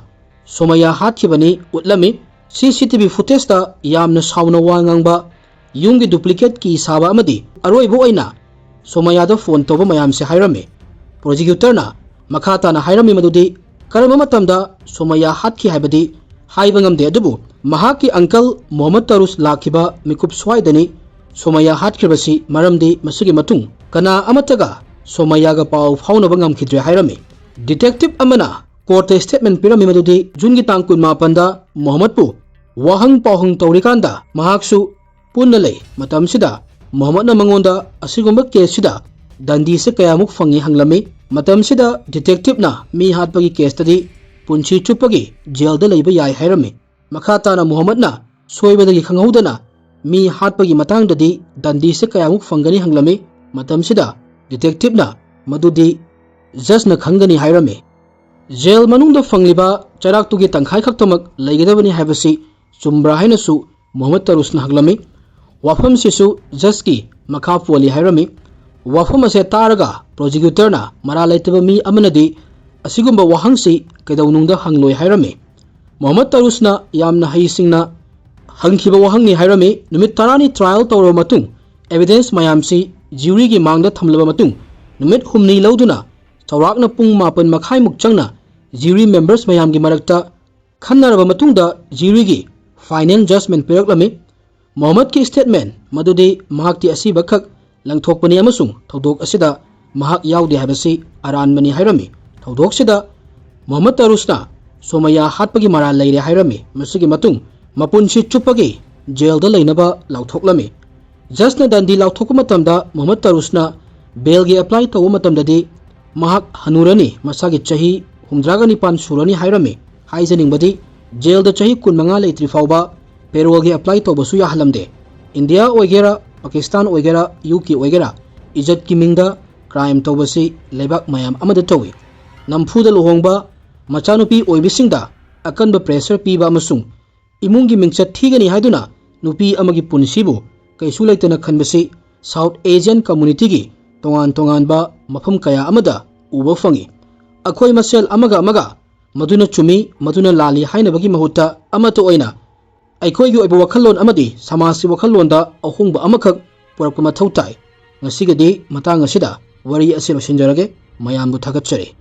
ꯁꯣꯃꯌꯥ ꯍꯥꯠꯈꯤꯕꯅꯤ ꯎꯠꯂꯝꯃꯤ꯫ ꯁꯤ ꯁꯤ ꯇꯤ ꯚꯤ ꯐꯨꯇꯦꯖꯇ ꯌꯥꯝꯅ ꯁꯥꯎꯅ ꯋꯥ ꯉꯥꯡꯕ, ꯌꯨꯝꯒꯤ ꯗꯨꯄ꯭ꯂꯤꯀꯦꯠ ꯀꯤ ꯁꯥꯕ ꯑꯃꯗꯤ ꯑꯔꯣꯏꯕ ꯑꯣꯏꯅ ꯁꯣꯃꯌꯥꯗ ꯐꯣꯟ ꯇꯧꯕ ꯃꯌꯥꯝꯁꯦ ꯍꯥꯏꯔꯝꯃꯤ꯫ ꯄ꯭ꯔꯣꯁꯤꯀ꯭ꯌꯨꯇꯔꯅ ꯃꯈꯥ ꯇꯥꯅ ꯍꯥꯏꯔꯝꯃꯤ ꯃꯗꯨꯗꯤ ꯀꯔꯝꯕ ꯃꯇꯝꯗ ꯁꯣꯃꯌꯥ ꯍꯥꯠꯈꯤ ꯍꯥꯏꯕꯗꯤ ꯍꯥꯏꯕ ꯉꯝꯗꯦ, ꯑꯗꯨꯕꯨ ꯃꯍꯥꯛꯀꯤ ꯑꯪꯀꯜ ꯃꯣꯍꯝꯃꯗ ꯇꯔꯨꯁ ꯂꯥꯛꯈꯤꯕ ꯃꯤꯀꯨꯞ ꯁ꯭ꯋꯥꯏꯗꯅꯤ ꯁꯣꯃꯌꯥ ꯍꯥꯠꯈ꯭ꯔꯤꯕꯁꯤ, ꯃꯔꯝꯗꯤ ꯃꯁꯤꯒꯤ ꯃꯇꯨꯡ ꯀꯅꯥ ꯑꯃꯠꯇꯒ ꯁꯣꯃꯌꯥꯒ ꯄꯥꯎ ꯐꯥꯎꯅꯕ ꯉꯝꯈꯤꯗ꯭ꯔꯦ ꯍꯥꯏꯔꯝꯃꯤ꯫ ꯗꯤꯇꯦꯛꯇꯤꯚ ꯑꯃꯅ ꯀꯣꯔꯠꯇ ꯁ꯭ꯇꯦꯠꯃꯦꯟ ꯄꯤꯔꯝꯃꯤ ꯃꯗꯨꯗꯤ ꯖꯨꯟꯒꯤ ꯇꯥꯡ ꯀꯨꯟꯃꯥꯄꯟꯗ ꯃꯣꯍꯝꯃꯗꯄꯨ ꯋꯥꯍꯪ ꯄꯥꯎꯍꯪ ꯇꯧꯔꯤꯀꯥꯟꯗ ꯃꯍꯥꯛꯁꯨ ꯄꯨꯟꯅ ꯂꯩ꯫ ꯃꯇꯝꯁꯤꯗ ꯃꯣꯍꯝꯃꯗꯅ ꯃꯉꯣꯟꯗ ꯑꯁꯤꯒꯨꯝꯕ ꯀꯦꯁꯁꯤꯗ ꯗꯟꯗꯤꯁꯦ ꯀꯌꯥꯃꯨꯛ ꯐꯪꯉꯤ ꯍꯪꯂꯝꯃꯤ꯫ ꯃꯇꯝꯁꯤꯗ ꯗꯤꯇꯦꯛꯇꯤꯚꯅ ꯃꯤ ꯍꯥꯠꯄꯒꯤ ꯀꯦꯁꯇꯗꯤ ꯄꯨꯟꯁꯤ ꯆꯨꯞꯄꯒꯤ ꯖꯦꯜꯗ ꯂꯩꯕ ꯌꯥꯏ ꯍꯥꯏꯔꯝꯃꯤ꯫ ꯃꯈꯥ ꯇꯥꯅ ꯃꯣꯍꯝꯃꯗꯅ ꯁꯣꯏꯕꯗꯒꯤ ꯈꯪꯍꯧꯗꯅ ꯃꯤ ꯍꯥꯠꯄꯒꯤ ꯃꯇꯥꯡꯗꯗꯤ ꯗꯟꯗꯤꯁꯦ ꯀꯌꯥꯃꯨꯛ ꯐꯪꯒꯅꯤ ꯍꯪꯂꯝꯃꯤ꯫ ꯃꯇꯝꯁꯤꯗ ꯗꯤꯇꯦꯛꯇꯤꯚꯅ ꯃꯗꯨꯗꯤ ꯖꯖꯅ ꯈꯪꯒꯅꯤ ꯍꯥꯏꯔꯝꯃꯤ꯫ ꯖꯦꯜ ꯃꯅꯨꯡꯗ ꯐꯪꯂꯤꯕ ꯆꯩꯔꯥꯛꯇꯨꯒꯤ ꯇꯪꯈꯥꯏ ꯈꯛꯇꯃꯛ ꯂꯩꯒꯗꯕꯅꯤ ꯍꯥꯏꯕꯁꯤ ꯆꯨꯝꯕ꯭ꯔꯥ ꯍꯥꯏꯅꯁꯨ ꯃꯣꯍꯝꯃꯗ ꯇꯔꯨꯁꯅ ꯍꯪꯂꯝꯃꯤ꯫ ꯋꯥꯐꯝꯁꯤꯁꯨ ꯖꯖꯀꯤ ꯃꯈꯥ ꯄꯣꯜꯂꯤ ꯍꯥꯏꯔꯝꯃꯤ꯫ ꯋꯥꯐꯝ ꯑꯁꯦ ꯇꯥꯔꯒ ꯄ꯭ꯔꯣꯁꯤꯀ꯭ꯌꯨꯇꯔꯅ ꯃꯔꯥꯜ ꯂꯩꯇꯕ ꯃꯤ ꯑꯃꯅꯗꯤ ꯑꯁꯤꯒꯨꯝꯕ ꯋꯥꯍꯪꯁꯤ ꯀꯩꯗꯧꯅꯨꯡꯗ ꯍꯪꯂꯣꯏ ꯍꯥꯏꯔꯝꯃꯤ꯫ ꯃꯣꯍꯝꯃꯗ ꯇꯔꯨꯁꯅ ꯌꯥꯝꯅ ꯍꯩꯁꯤꯡꯅ ꯍꯪꯈꯤꯕ ꯋꯥꯍꯪꯅꯤ ꯍꯥꯏꯔꯝꯃꯤ꯫ ꯅꯨꯃꯤꯠ ꯇꯔꯥꯅꯤ ꯇ꯭ꯔꯥꯏꯌꯦꯜ ꯇꯧꯔꯕ ꯃꯇꯨꯡ, ꯑꯦꯚꯤꯗꯦꯟꯁ ꯃꯌꯥꯝꯁꯤ ꯖ꯭ꯌꯨꯔꯤꯒꯤ ꯃꯥꯡꯗ ꯊꯝꯂꯕ ꯃꯇꯨꯡ, ꯅꯨꯃꯤꯠ ꯍꯨꯝꯅꯤ ꯂꯧꯗꯨꯅ ꯆꯥꯎꯔꯥꯛꯅ ꯄꯨꯡ ꯃꯥꯄꯟ ꯃꯈꯥꯏꯃꯨꯛ ꯆꯪꯅ ꯖ꯭ꯌꯨꯔꯤ ꯃꯦꯝꯕꯔꯁ ꯃꯌꯥꯝꯒꯤ ꯃꯔꯛꯇ ꯈꯟꯅꯔꯕ ꯃꯇꯨꯡꯗ ꯖ꯭ꯌꯨꯔꯤꯒꯤ ꯐꯥꯏꯅꯦꯜ ꯖꯖꯃꯦꯟ ꯄꯤꯔꯛꯂꯝꯃꯤ꯫ ꯃꯣꯍꯝꯃꯗꯀꯤ ꯁ꯭ꯇꯦꯠꯃꯦꯟ ꯃꯗꯨꯗꯤ ꯃꯍꯥꯛꯇꯤ ꯑꯁꯤꯕꯈꯛ ꯂꯪꯊꯣꯛꯄꯅꯤ ꯑꯃꯁꯨꯡ ꯊꯧꯗꯣꯛ ꯑꯁꯤꯗ ꯃꯍꯥꯛ ꯌꯥꯎꯗꯦ ꯍꯥꯏꯕꯁꯤ ꯑꯔꯥꯟꯕꯅꯤ ꯍꯥꯏꯔꯝꯃꯤ꯫ ꯊꯧꯗꯣꯛꯁꯤꯗ ꯃꯣꯍꯝꯃꯗ ꯇꯔꯨꯁꯅ ꯁꯣꯃꯌꯥ ꯍꯥꯠꯄꯒꯤ ꯃꯔꯥꯜ ꯂꯩꯔꯦ ꯍꯥꯏꯔꯝꯃꯤ꯫ ꯃꯁꯤꯒꯤ ꯃꯇꯨꯡ ꯃꯄꯨꯟꯁꯤ ꯆꯨꯞꯄꯒꯤ ꯖꯦꯜꯗ ꯂꯩꯅꯕ ꯂꯥꯎꯊꯣꯛꯂꯝꯃꯤ꯫ ꯖꯖꯅ ꯗꯟꯗꯤ ꯂꯥꯎꯊꯣꯛꯄ ꯃꯇꯝꯗ ꯃꯣꯍꯝꯃꯗ ꯇꯔꯨꯁꯅ ꯕꯦꯜꯒꯤ ꯑꯦꯄ꯭ꯂꯥꯏ ꯇꯧꯕ ꯃꯇꯝꯗꯗꯤ ꯃꯍꯥꯛ ꯍꯅꯨꯔꯅꯤ, ꯃꯁꯥꯒꯤ ꯆꯍꯤ ꯍꯨꯝꯗ꯭ꯔꯥꯒ ꯅꯤꯄꯥꯟ ꯁꯨꯔꯅꯤ ꯍꯥꯏꯔꯝꯃꯤ꯫ ꯍꯥꯏꯖꯅꯤꯡꯕꯗꯤ, ꯖꯦꯜꯗ ꯆꯍꯤ ꯀꯨꯟꯃꯉꯥ ꯂꯩꯇ꯭ꯔꯤ ꯐꯥꯎꯕ ꯄꯦꯔꯣꯜꯒꯤ ꯑꯦꯄ꯭ꯂꯥꯏ ꯇꯧꯕꯁꯨ ꯌꯥꯍꯜꯂꯝꯗꯦ꯫ ꯏꯟꯗꯤꯌꯥ ꯑꯣꯏꯒꯦꯔꯥ, ꯄꯥꯀꯤꯁꯇꯥꯟ ꯑꯣꯏꯒꯦꯔꯥ, ꯌꯨ ꯀꯦ ꯑꯣꯏꯒꯦꯔꯥ, ꯏꯖꯠꯀꯤ ꯃꯤꯡꯗ ꯀ꯭ꯔꯥꯏꯝ ꯇꯧꯕꯁꯤ ꯂꯩꯕꯥꯛ ꯃꯌꯥꯝ ꯑꯃꯗ ꯇꯧꯏ꯫ ꯅꯝꯐꯨꯗ ꯂꯨꯍꯣꯡꯕ, ꯃꯆꯥꯅꯨꯄꯤ ꯑꯣꯏꯕꯁꯤꯡꯗ ꯑꯀꯟꯕ ꯄ꯭ꯔꯦꯁꯔ ꯄꯤꯕ ꯑꯃꯁꯨꯡ ꯏꯃꯨꯡꯒꯤ ꯃꯤꯡꯆꯠ ꯊꯤꯒꯅꯤ ꯍꯥꯏꯗꯨꯅ ꯅꯨꯄꯤ ꯑꯃꯒꯤ ꯄꯨꯟꯁꯤꯕꯨ ꯀꯩꯁꯨ ꯂꯩꯇꯅ ꯈꯟꯕꯁꯤ ꯁꯥꯎꯠ ꯑꯦꯁꯤꯌꯥꯟ ꯀꯝꯃꯨꯅꯤꯇꯤꯒꯤ ꯇꯣꯉꯥꯟ ꯇꯣꯉꯥꯟꯕ ꯃꯐꯝ ꯀꯌꯥ ꯑꯃꯗ ꯎꯕ ꯐꯪꯏ꯫ ꯑꯩꯈꯣꯏ ꯃꯁꯦꯜ ꯑꯃꯒ ꯑꯃꯒ ꯃꯗꯨꯅ ꯆꯨꯝꯃꯤ, ꯃꯗꯨꯅ ꯂꯥꯜꯂꯤ ꯍꯥꯏꯅꯕꯒꯤ ꯃꯍꯨꯠꯇ ꯑꯃꯠꯇ ꯑꯣꯏꯅ ꯑꯩꯈꯣꯏꯒꯤ ꯑꯣꯏꯕ ꯋꯥꯈꯜꯂꯣꯟ ꯑꯃꯗꯤ ꯁꯃꯥꯖꯀꯤ ꯋꯥꯈꯜꯂꯣꯟꯗ ꯑꯍꯣꯡꯕ ꯑꯃꯈꯛ ꯄꯨꯔꯛꯄ ꯃꯊꯧ ꯇꯥꯏ꯫ ꯉꯁꯤꯒꯤꯗꯤ ꯃꯇꯥꯡ ꯑꯁꯤꯗ ꯋꯥꯔꯤ ꯑꯁꯤ ꯂꯣꯏꯁꯤꯟꯖꯔꯒꯦ꯫ ꯃꯌꯥꯝꯕꯨ ꯊꯥꯒꯠꯆꯔꯤ꯫